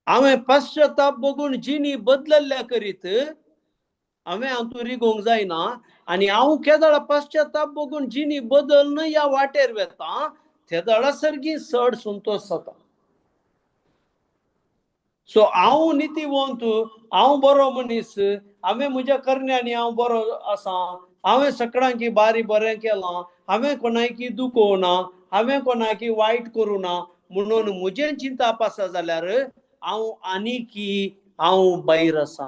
हांवें पश्चाताप बघून जिणी बदलल्ल्या करीत हांवें हातूंत रिगोवंक जायना. आनी हांव केदळा पश्चाताप बघून जिणी बदल ह्या वाटेर वेता तेदळा सारकी चड संतोश जाता. सो हांव नितीवंत, हांव बरो मनीस, हांवें म्हज्या करण्यांनी हांव बरो आसा, हांवें सगळ्यांकी बारी बरें केलां, हांवें कोणाकी दुखोवना, हांवें कोणाकी वायट करूं ना म्हणून म्हजें चिंताप आसा जाल्यार हांव आनीकी हांव भायर आसा.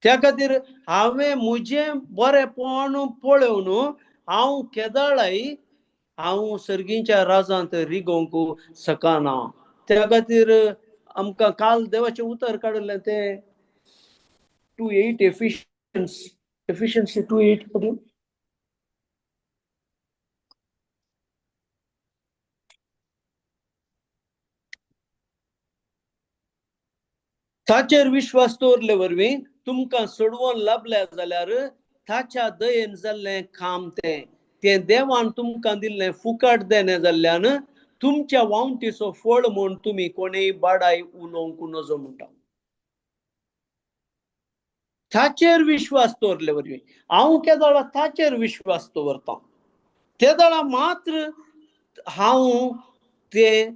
त्या खातीर हांवें म्हजें बरेंपण पळोवन हांव केदळाय हांव सर्गीच्या राजांत रिगोवंक शकना. त्या खातीर आमकां काल देवाचें उतर काडिल्लें तें 2:8 एफिशियन्सी 2:8 कडेन. ताचेर विश्वास दवरले वरवीं तुमकां सोडवून लाबल्या जाल्यार ताच्या दयेन जाल्लें काम तें तें देवान तुमकां दिल्लें फुकट देणें जाल्ल्यान तुमच्या वावटीचो फळ म्हूण तुमी कोणेय बाडाय उलोवंक नजो म्हणटा. ताचेर विश्वास दवरले वरवीं हांव केदळा ताचेर विश्वास दवरता तेदळा मात्र हांव ते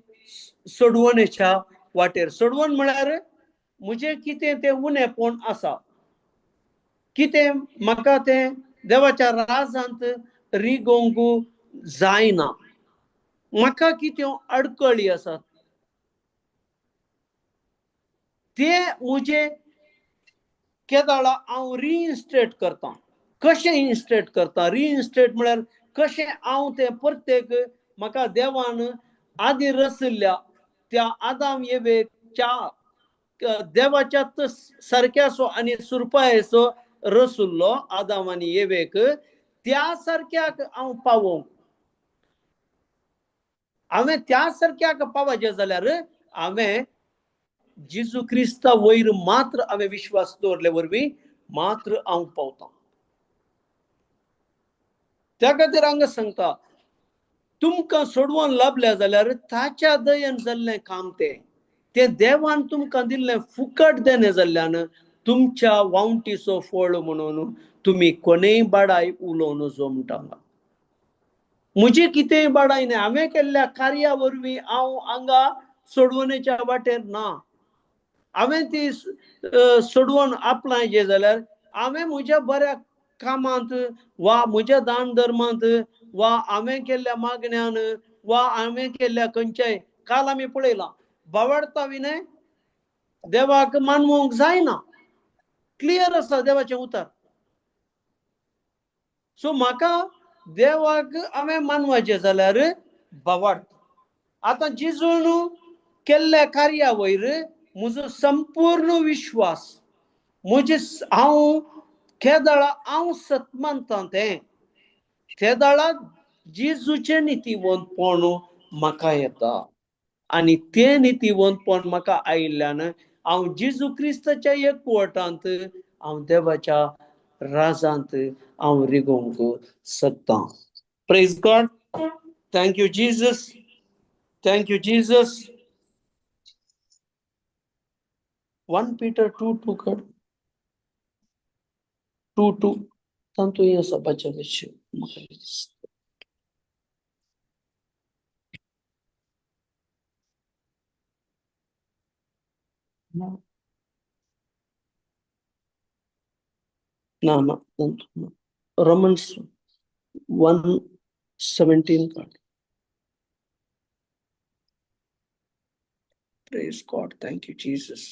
सोडवणेच्या वाटेर. सोडवण म्हळ्यार म्हजें कितें तें उणेपण आसा, कितें म्हाका तें देवाच्या राजांत रिगोवंक जायना, म्हाका कितें अडकळी आसात ते म्हजें केदळा हांव रिइन्स्टेट करता. कशें इन्स्टेट करता? रिइन्स्टेट म्हळ्यार कशें हांव तें प्रत्येक म्हाका देवान आदी रचिल्ल्या त्या आदाम एवेच्या देवाच्या सारक्याचो आनी सुरपायेचो रसुल्लो आदाम आनी एवेक त्या सारक्याक हांव पावोवंक. हांवें त्या सारक्याक पावचें जाल्यार हांवें जेजू क्रिस्ता वयर मात्र हांवें विश्वास दवरले वरवीं मात्र हांव पावतां. त्या खातीर हांगा सांगता तुमकां सोडवून लाबल्या जाल्यार ताच्या दयेन जाल्लें काम तें तें देवान तुमकां दिल्लें फुकट देणें जाल्ल्यान तुमच्या वावटीचो फळ म्हणून तुमी कोणेय बाडाय उलोवं नजो म्हणटा. म्हजें कितेंय बाडाय न्हय, हांवें केल्ल्या कार्या वरवीं हांव हांगा सोडवणेच्या वाटेर ना. हांवें ती सोडवण आपणायची जाल्यार हांवें म्हज्या बऱ्या कामांत वा म्हज्या दान धर्मांत वा हांवें केल्ल्या मागण्यान वा हांवें केल्ल्या खंयच्याय काल आमी पळयलां बावडता विणे देवाक मानवंक जायना. क्लियर आसा देवाचें उतर. सो म्हाका देवाक हांवें मानवाचें जाल्यार बावाड. आतां जेजून केल्ल्या कार्या वयर म्हजो संपूर्ण विश्वास, म्हजे हांव केदळा हांव सत मानता तें तेदळा जेजूचें नितीवंतपण म्हाका येता आनी तें नितीवंतपण म्हाका आयिल्ल्यान हांव जेजू क्रिस्ताच्या एकवटांत हांव देवाच्या राजांत हांव रिगोवंक शकता. Praise God. Thank you Jesus. Thank you Jesus. 1 Peter 2:2 कड 2:2 तातूंत आसा बाच्या म्हाका दिसता. ना ना, रोमन्स 1:17 काड. Praise God, thank you Jesus.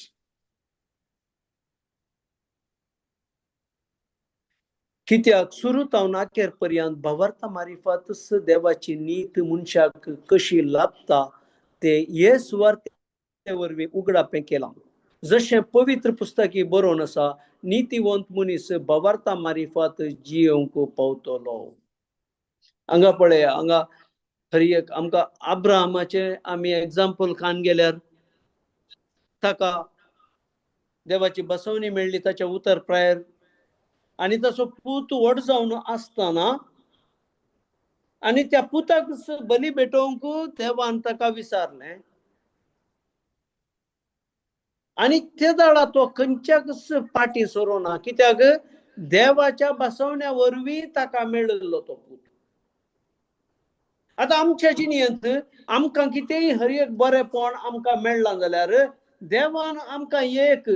कित्याक सुरू तावन अखेर पर्यंत भावार्था मारिफातच देवाची नीत मनशाक कशी लाभता ते हे सुवार्ते वरवीं उगडापें केलां. जशें पवित्र पुस्तकी बरोवन आसा, नितीवंत मनीस भावार्था मारिफात जियोवंक पावतलो. हांगा पळया, हांगा हर एक आमकां अब्राहमाचें आमी एग्जाम्पल खान गेल्यार ताका देवाची बसवणी मेळ्ळी ताच्या उतर प्रायर, आनी ताचो पूत व्हड जावन आसतना आनी त्या पुताक बली भेटोवंक देवान ताका विचारलें, आनी ते दाडा तो खंयच्याकच फाटीं सरोना, कित्याक देवाच्या बसवण्या वरवीं ताका मेळिल्लो तो पूत. आतां आमच्या जिणेंत आमकां कितेंय हर एक बरेंपण आमकां मेळ्ळां जाल्यार देवान आमकां एक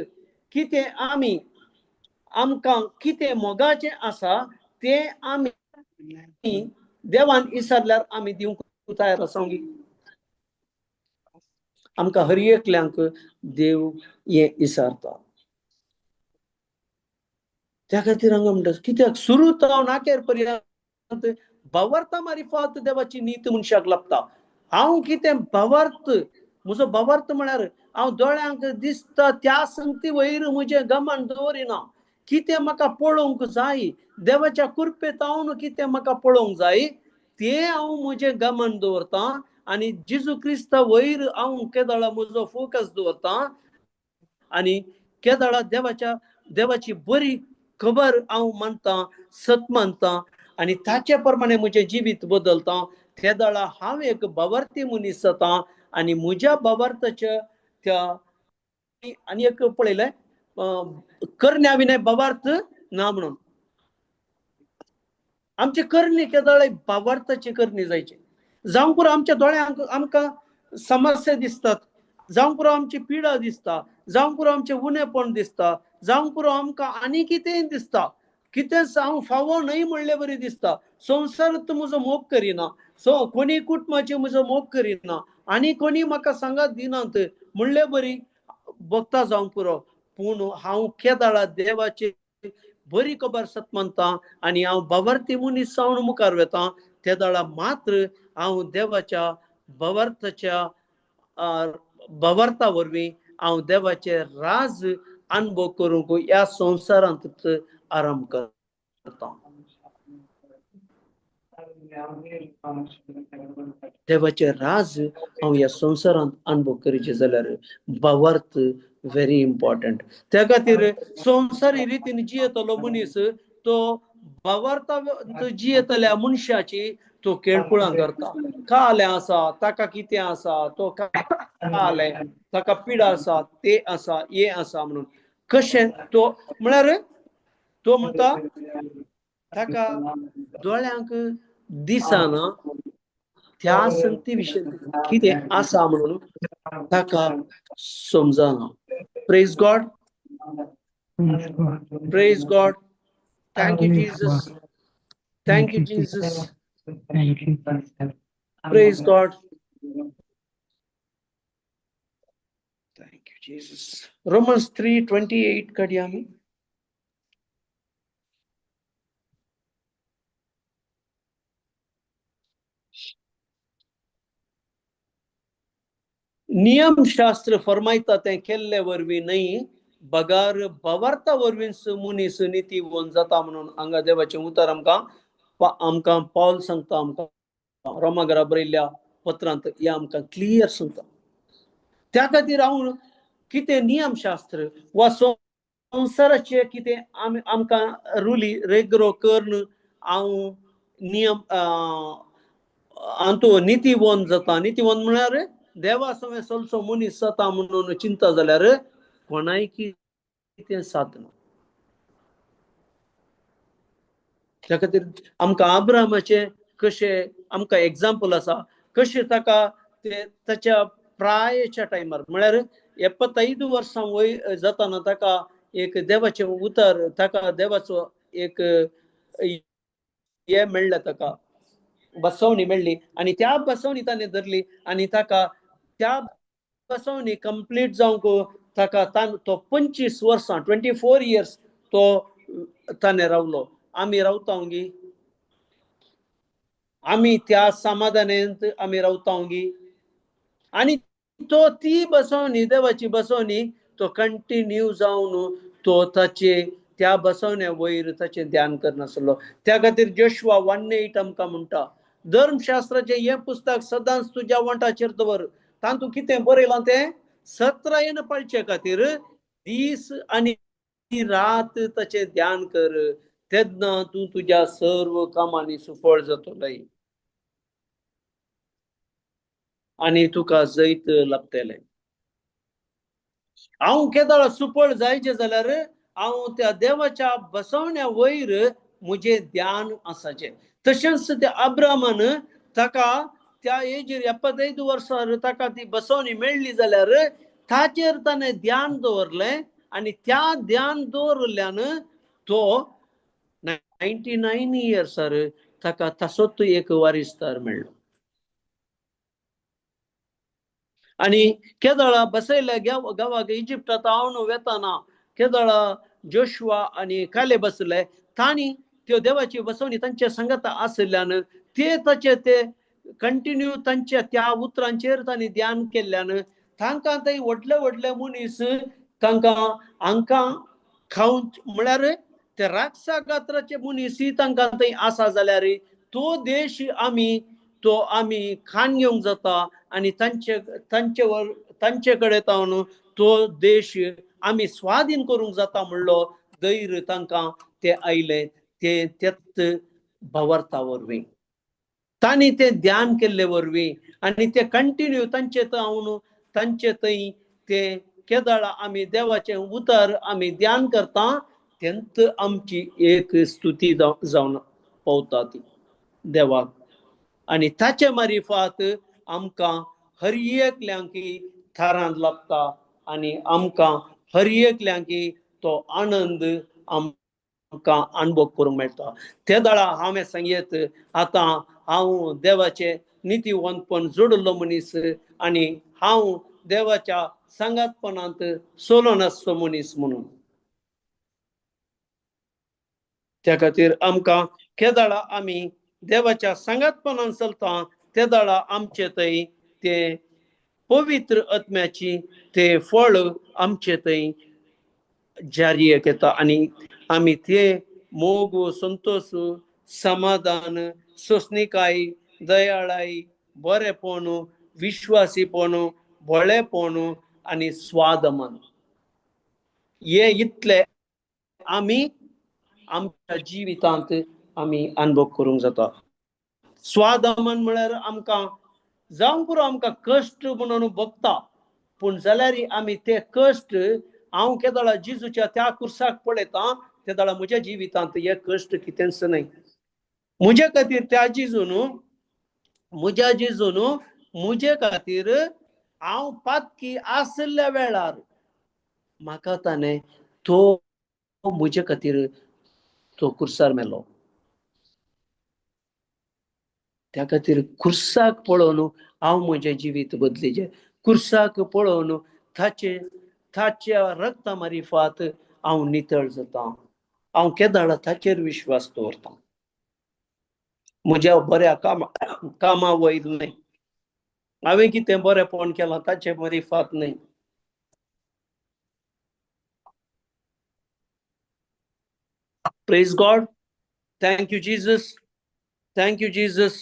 कितें आमी आमकां कितें मोगाचें आसा तें आमी देवान विसरल्यार आमी दिवंक तयार आसा. आमकां हर एकल्यांक देव हें विसारता. त्या खातीर हांगा म्हणटा, कित्याक सुरू जावन अखेर पर्यंत भावार्था मारिफात देवाची नीत मनशाक लाभता. हांव कितें भावार्थ, म्हजो भावार्थ म्हळ्यार हांव दोळ्यांक दिसता त्या संगती वयर म्हजें गमन दवरिना. कितें म्हाका पळोवंक जाय देवाच्या कृपेत हांव कितें म्हाका पळोवंक जाय तें हांव म्हजें गमन दवरतां, आनी जेजू क्रिस्ता वयर हांव केदळा म्हजो फोकस दवरतां, आनी केदळा देवाच्या देवाची बरी खबर हांव मानतां, सत मानतां, आनी ताचे प्रमाणे म्हजें जिवीत बदलता. तेदळा हांव एक भावार्थी मनीस जाता, आनी म्हज्या भावार्थाच्या त्या आनी एक पळयलें करण्या विनय भावार्थ ना म्हणून. आमची करणी केदळाय भावार्थाची करणी जायची. जावंक पुरो आमच्या दोळ्यांक आमकां समस्या दिसतात, जावंक पुरो आमची पिडा दिसता, जावंक पुरो आमचें उणेपण दिसता, जावंक पुरो आमकां आनी कितेंय दिसता, कितेंच हांव फावो न्हय म्हणले बरी दिसता. संवसार म्हजो मोग करिना, सो कोणी कुटुंबाचे म्हजो मोग करिना, आनी कोणी म्हाका सांगात दिनात म्हणले बरी भोगता जावंक पुरो. पूण हांव केदाळा देवाचे बरी खबर सत मानता आनी हांव भावार्थी मनीस जावन मुखार वेता. ते दाळा मात्र हांव देवाच्या भावार्थाच्या भावार्था वरवीं हांव देवाचे राज अनुभव करूंक ह्या संवसारांत आराम करता. देवाचे राज हांव ह्या संवसारांत अनुभव करीचे जाल्यार भावार्थ व्हेरी इम्पॉर्टंट. त्या खातीर संवसारी रितीन जियेतलो मनीस तो भावार्था जियेतल्या मनशाची तो केळकुळां करता. कालें आसा ताका कितें आसा, तो कालें ताका पिडा आसा, ते आसा, हे आसा म्हणून कशें तो म्हळ्यार तो म्हणटा ताका दोळ्यांक दिसना त्या संगती विशय कितें आसा म्हणून ताका समजना. Praise God, praise God. Thank you Jesus, thank you Jesus. Praise God, thank you Jesus. Romans 3:28 काडया आमी. नियमशास्त्र फरमायता तें केल्ले वरवीं न्हय, बगार भावार्था वरवींच मनीस नितीवंत जाता म्हणून हांगा देवाचें उतर आमकां आमकां पावल सांगता. आमकां रोमा घरा बरयल्ल्या पत्रांत हें आमकां क्लियर सांगता. त्या खातीर हांव कितें नियमशास्त्र वा संवसाराचे कितें आमी आमकां रुली रेग्रो करून हांव नियम हातूंत नितीवंत जाता. नितीवंत म्हळ्यार देवा समें चलचो मनीस जाता म्हणून चिंता जाल्यार कोणायकी तें सादना. त्या खातीर आमकां अब्राहमाचें कशें आमकां एग्जाम्पल आसा, कशें ताका ते ताच्या प्रायच्या टायमार म्हळ्यार 75 वर्सां वय जाताना ताका एक देवाचें उतर, ताका देवाचो एक हे मेळ्ळें, ताका बसवणी मेळ्ळी आनी त्या बसवणी ताणें धरली आनी ताका त्या बसवणी कंप्लीट जावंक ताका तो 25 वर्सां, 24 इयर्स तो ताणें रावलो. आमी रावता गी? आमी त्या समाधानेंत आमी रावता गी? आनी तो ती बसवणी, देवाची बसवणी तो कंटिन्यू जावन तो ताचे त्या बसवण्या वयर ताचें ध्यान करनासलो. त्या खातीर जोशुआ 1:8 आमकां म्हणटा, धर्मशास्त्राचें हें पुस्तक सदांच तुज्या वंठाचेर दवर, तातूंत कितें बरयलां तें सत्रायेन पाळचे खातीर दीस आनी रात ताचें ध्यान कर, तेन्ना तूं तुज्या सर्व कामांनी सुफळ जातलोय आनी तुका जैत लाभतलें. हांव केदळा सुफळ जायचें जाल्यार हांव त्या देवाच्या बसवण्या वयर म्हजें ध्यान आसाचें. तशेंच त्या अब्रामान ताका त्या एजीर 75 वर्सां ताका ती बसवणी मेळ्ळी जाल्यार ताचेर ताणें ध्यान दवरलें आनी त्या ध्यान दवरिल्ल्यान तो 99 इयर्सार ताका तसोच एक वारिसदार मेळ्ळो. आनी केदळा बसयल्या गांवाक इजिप्टांत हांव वेताना केदळा जोशुआ आनी काले बसले, तांणी त्यो देवाची बसवणी तांच्या सांगाता आशिल्ल्यान ते ताचे ते कंटिन्यू तांच्या त्या उतरांचेर तांणी ध्यान केल्ल्यान तांकां थंय व्हडले व्हडले मनीस तांकां हांकां खावन म्हळ्यार ते राक्षा गात्राचे मनीस तांकां थंय आसा जाल्यार तो देश आमी तो आमी खाण घेवंक जाता आनी तांचे तांचेवर तांचे कडेन तावन तो देश आमी स्वाधीन करूंक जाता म्हणलो धैर्य तांकां ते आयले ते त्याच भावार्था वरवीं तांणी तें ध्यान केल्ले वरवीं आनी ते कंटिन्यू तांचे तावन तांचे थंय ते केदळा आमी देवाचें उतर आमी ध्यान करता तेंत आमची एक स्तुती जावन पावता ती देवाक आनी ताचे मारिफात आमकां हर एकल्यांकी थारान लागता आनी आमकां हर एकल्यांकी तो आनंद आमकां अनुभव करूंक मेळटा. ते दळा हांवें सांगयत आतां हांव देवाचें नितीवंतपण जोडिल्लो मनीस आनी हांव देवाच्या सांगातपणांत सोलो नासचो मनीस म्हणून. त्या खातीर आमकां केदळा आमी देवाच्या सांगातपणान चलता तेदळा आमचे थंय ते पवित्र आत्म्याची ते फळ आमचे थंय जारी येता आनी आमी ते मोग, संतोश, समाधान, सोंसणीकाय, दयाळाय, बरेपण, विश्वासीपण, भोळेपण आनी स्वादमन हे इतले आमी आमच्या जिवितांत आमी अनुभव करूंक जाता. स्वादमन म्हळ्यार आमकां जावं पुरो आमकां कश्ट म्हणून भोगता, पूण जाल्यार आमी ते कश्ट हांव केदळा जेजूच्या त्या कुर्साक पळयता तेदळा म्हज्या जिवितांत हे कश्ट कितेंच न्हय. म्हज्या खातीर त्या जेजून, म्हज्या जेजून म्हजे खातीर हांव पातकी आशिल्ल्या वेळार म्हाका ताणें तो म्हजे खातीर तो कुर्सार मेलो. त्या खातीर कुर्साक पळोवन हांव म्हजें जिवीत बदलीचें, कुर्साक पळोवन ताचे ताच्या रक्ता मारिफात हांव नितळ जाता, हांव केदळा ताचेर विश्वास दवरता, म्हज्या बऱ्या कामा वयर न्हय, हांवें कितें बरेंपण केलां ताचे मारिफात न्हय. Praise God, thank you Jesus, thank you Jesus.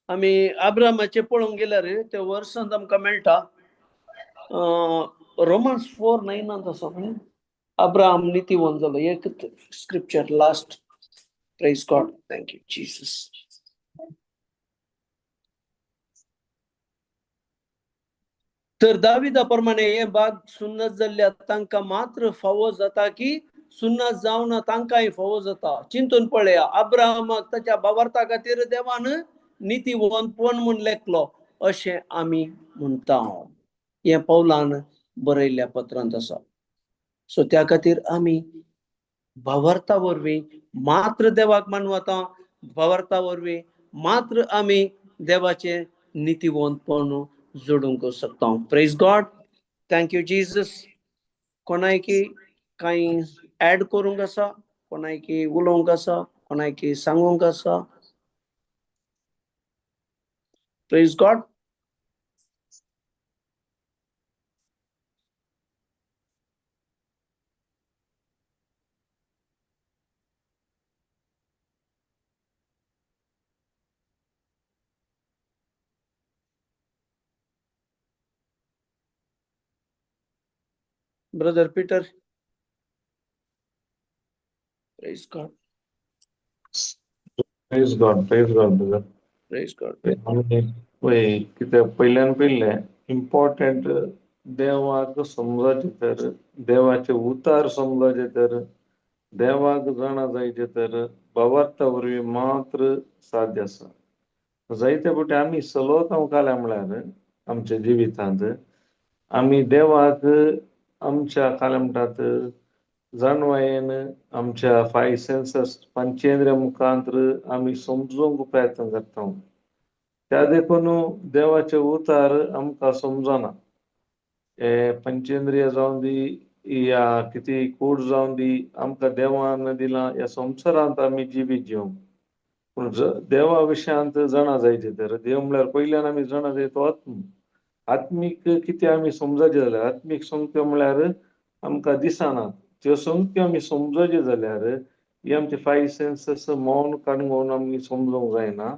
आमी आब्रामाचें पळोवंक गेल्यार ते वर्सांत आमकां मेळटा रोमन्स 4:9 आसा पळय, अब्राहम नितीवंत जालो, एक scripture last. Praise God, thank you Jesus. तर दाविदा प्रमाणे हे भाग सुन्नत जाल्ल्या तांकां मात्र फावो जाता की सुन्नत जावना तांकांय फावो जाता. चिंतून पळया, अब्राहमाक ताच्या भावार्था खातीर देवान नितीवंतपण म्हूण लेखलो अशें आमी म्हणटा, हें पौलान बरयल्ल्या पत्रांत आसा. सो त्या खातीर आमी भावार्था वरवीं मात्र देवाक मानवता, भावार्था वरवीं मात्र आमी देवाचें नितीवंतपण जोडूंक शकता. Praise God. Thank you Jesus. कोणायकी कांय एड करूंक आसा, कोणायकी उलोवंक आसा, कोणायकी सांगूंक आसा? Praise God. Brother Peter. Praise God. Praise God, praise God, brother. Praise God. आमी पळय कित्याक पयल्यान पयलें इम्पॉर्टंट देवाक समजाचें तर, देवाचे उतार समजाचें तर, देवाक जाणा जायचें तर भावार्था वरवीं मात्र साध्य आसा. जायते फावटी आमी सलोत काल्या म्हळ्यार आमच्या जिवितांत आमी देवाक आमच्या काल्या म्हणटात जाणवायेन, आमच्या फायव सेन्सस पंचेंद्रिया मुखांतर आमी समजूंक प्रयत्न करता. त्या देखून देवाचे उतार आमकां समजना. हे पंचेंद्रिय जावन दी या कितें कूड जावन दी, आमकां देवान दिलां ह्या संवसारांत आमी जिवीत जिवंक. पूण देवा विशयांत जाणा जायचें तर, देव म्हळ्यार पयल्यान आमी जाणा जाय तो आत्म. आत्मीक कितें आमी समजायचें जाल्यार, आत्मीक संख्यो म्हळ्यार आमकां दिसना त्यो संख्यो आमी समजोवच्यो जाल्यार ही आमचे फायव सेन्सस मौन काडून आमी समजूंक जायना.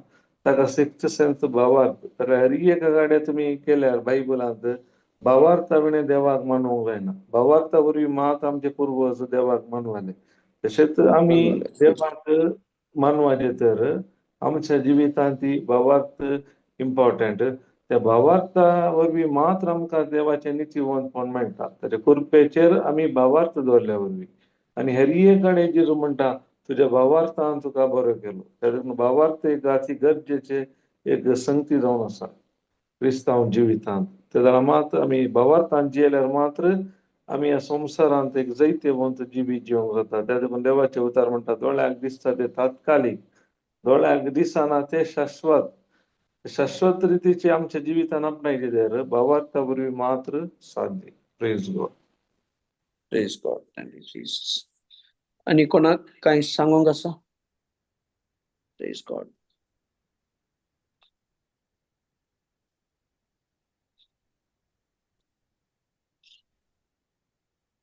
ताका सिक्स्थ सेन्स भावार्थ. तर हर एका गाड्या तुमी केल्यार बायबलांत भावार्था विणें देवाक मानूंक जायना. भावार्था वरवीं मात आमचे पुर्वज देवाक मानवाले. तशेंच आमी देवाक मानवाचे तर आमच्या जिवितांत ती भावार्थ इम्पॉर्टंट. त्या भावार्था वरवीं मात्र आमकां देवाचें नितीवंतपण मेळटा. ताच्या कृपेचेर आमी भावार्थ दवरल्या वरवीं. आनी हर एक कडेन जेजू म्हणटा तुज्या भावार्थान तुका बरो केलो. त्या भावार्थ एक अती गरजेचे एक संगती जावन आसा क्रिस्तांव जिवितांत. ते जाल्यार मात आमी भावार्थान जियेल्यार मात्र आमी ह्या संवसारांत एक जैतेवंत जिवीत जिवंक जाता. त्या देखून देवाचे उतार म्हणटा दोळ्याक दिसता ते तात्कालीक, दोळ्याक दिसना ते शाश्वत. शाश्वत रितीचे आमच्या जिवितान आपणायचे तर भावार्था वरवीं मात्र साध्य. Praise God. Praise God. Thank you Jesus. आनी कोणाक कांय सांगूंक आसा? Praise God.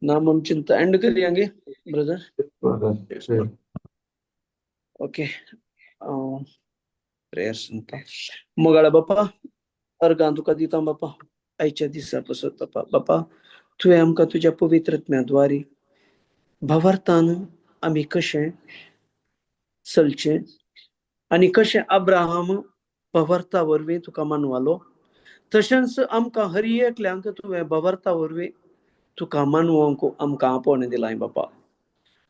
ना म्हूण चिंता एंड करया गे ब्रदर. ओके, प्रेयर सांगता. मोगाळा बापा, अर्गां तुका दिता बापा आयच्या दिसा पसत बापा. बापा तुवें आमकां तुज्या पवित्र आत्म्या भावार्थान आमी कशें चलचें आनी कशें अब्राहम भावार्था वरवीं तुका मानवालो, तशेंच आमकां हर एकल्यांक तुवें भावार्था वरवीं तुका मानवंक आमकां आपोवणें दिलां बापा.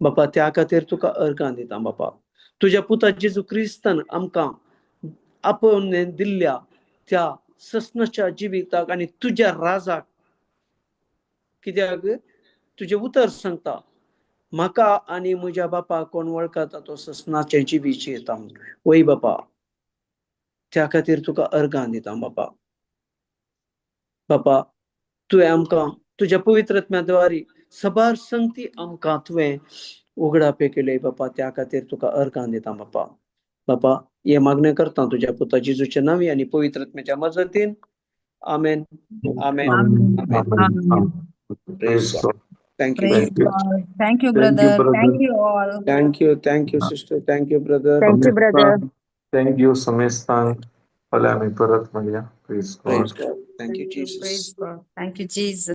बापा त्या खातीर तुका अर्गां दिता बापा. तुज्या पुता जेजू क्रिस्तान आमकां आपोवणें दिल्ल्या त्या सस्नाच्या जिविताक आनी तुज्या राजाक, कित्याक तुजें उतर सांगता म्हाका आनी म्हज्या बापा कोण वळखता तो सस्नाचें जिवीत येता. वय बापा त्या खातीर तुका अर्गां दिता बापा. बापा तुवें आमकां तुज्या पवित्र आत्म्या सबार संगती आमकां तुवें उगडापे केले बापा. त्या खातीर तुका अर्गां दिता बापा. बापा हे मागणें करता तुज्या पुता जेजूच्या नांवी आनी पवित्र आत्म्याच्या मजतीन. आमेन. आमेन. आमेन. Praise God. Thank you. Praise God. Thank you, brother. Thank you all. Thank you. Thank you, sister. Thank you, brother. Thank you, brother. Thank you, समेस्तांक. फाल्यां आमी परत मेळया. Praise God. Praise God. Thank you, Jesus. Praise God. Thank you, Jesus.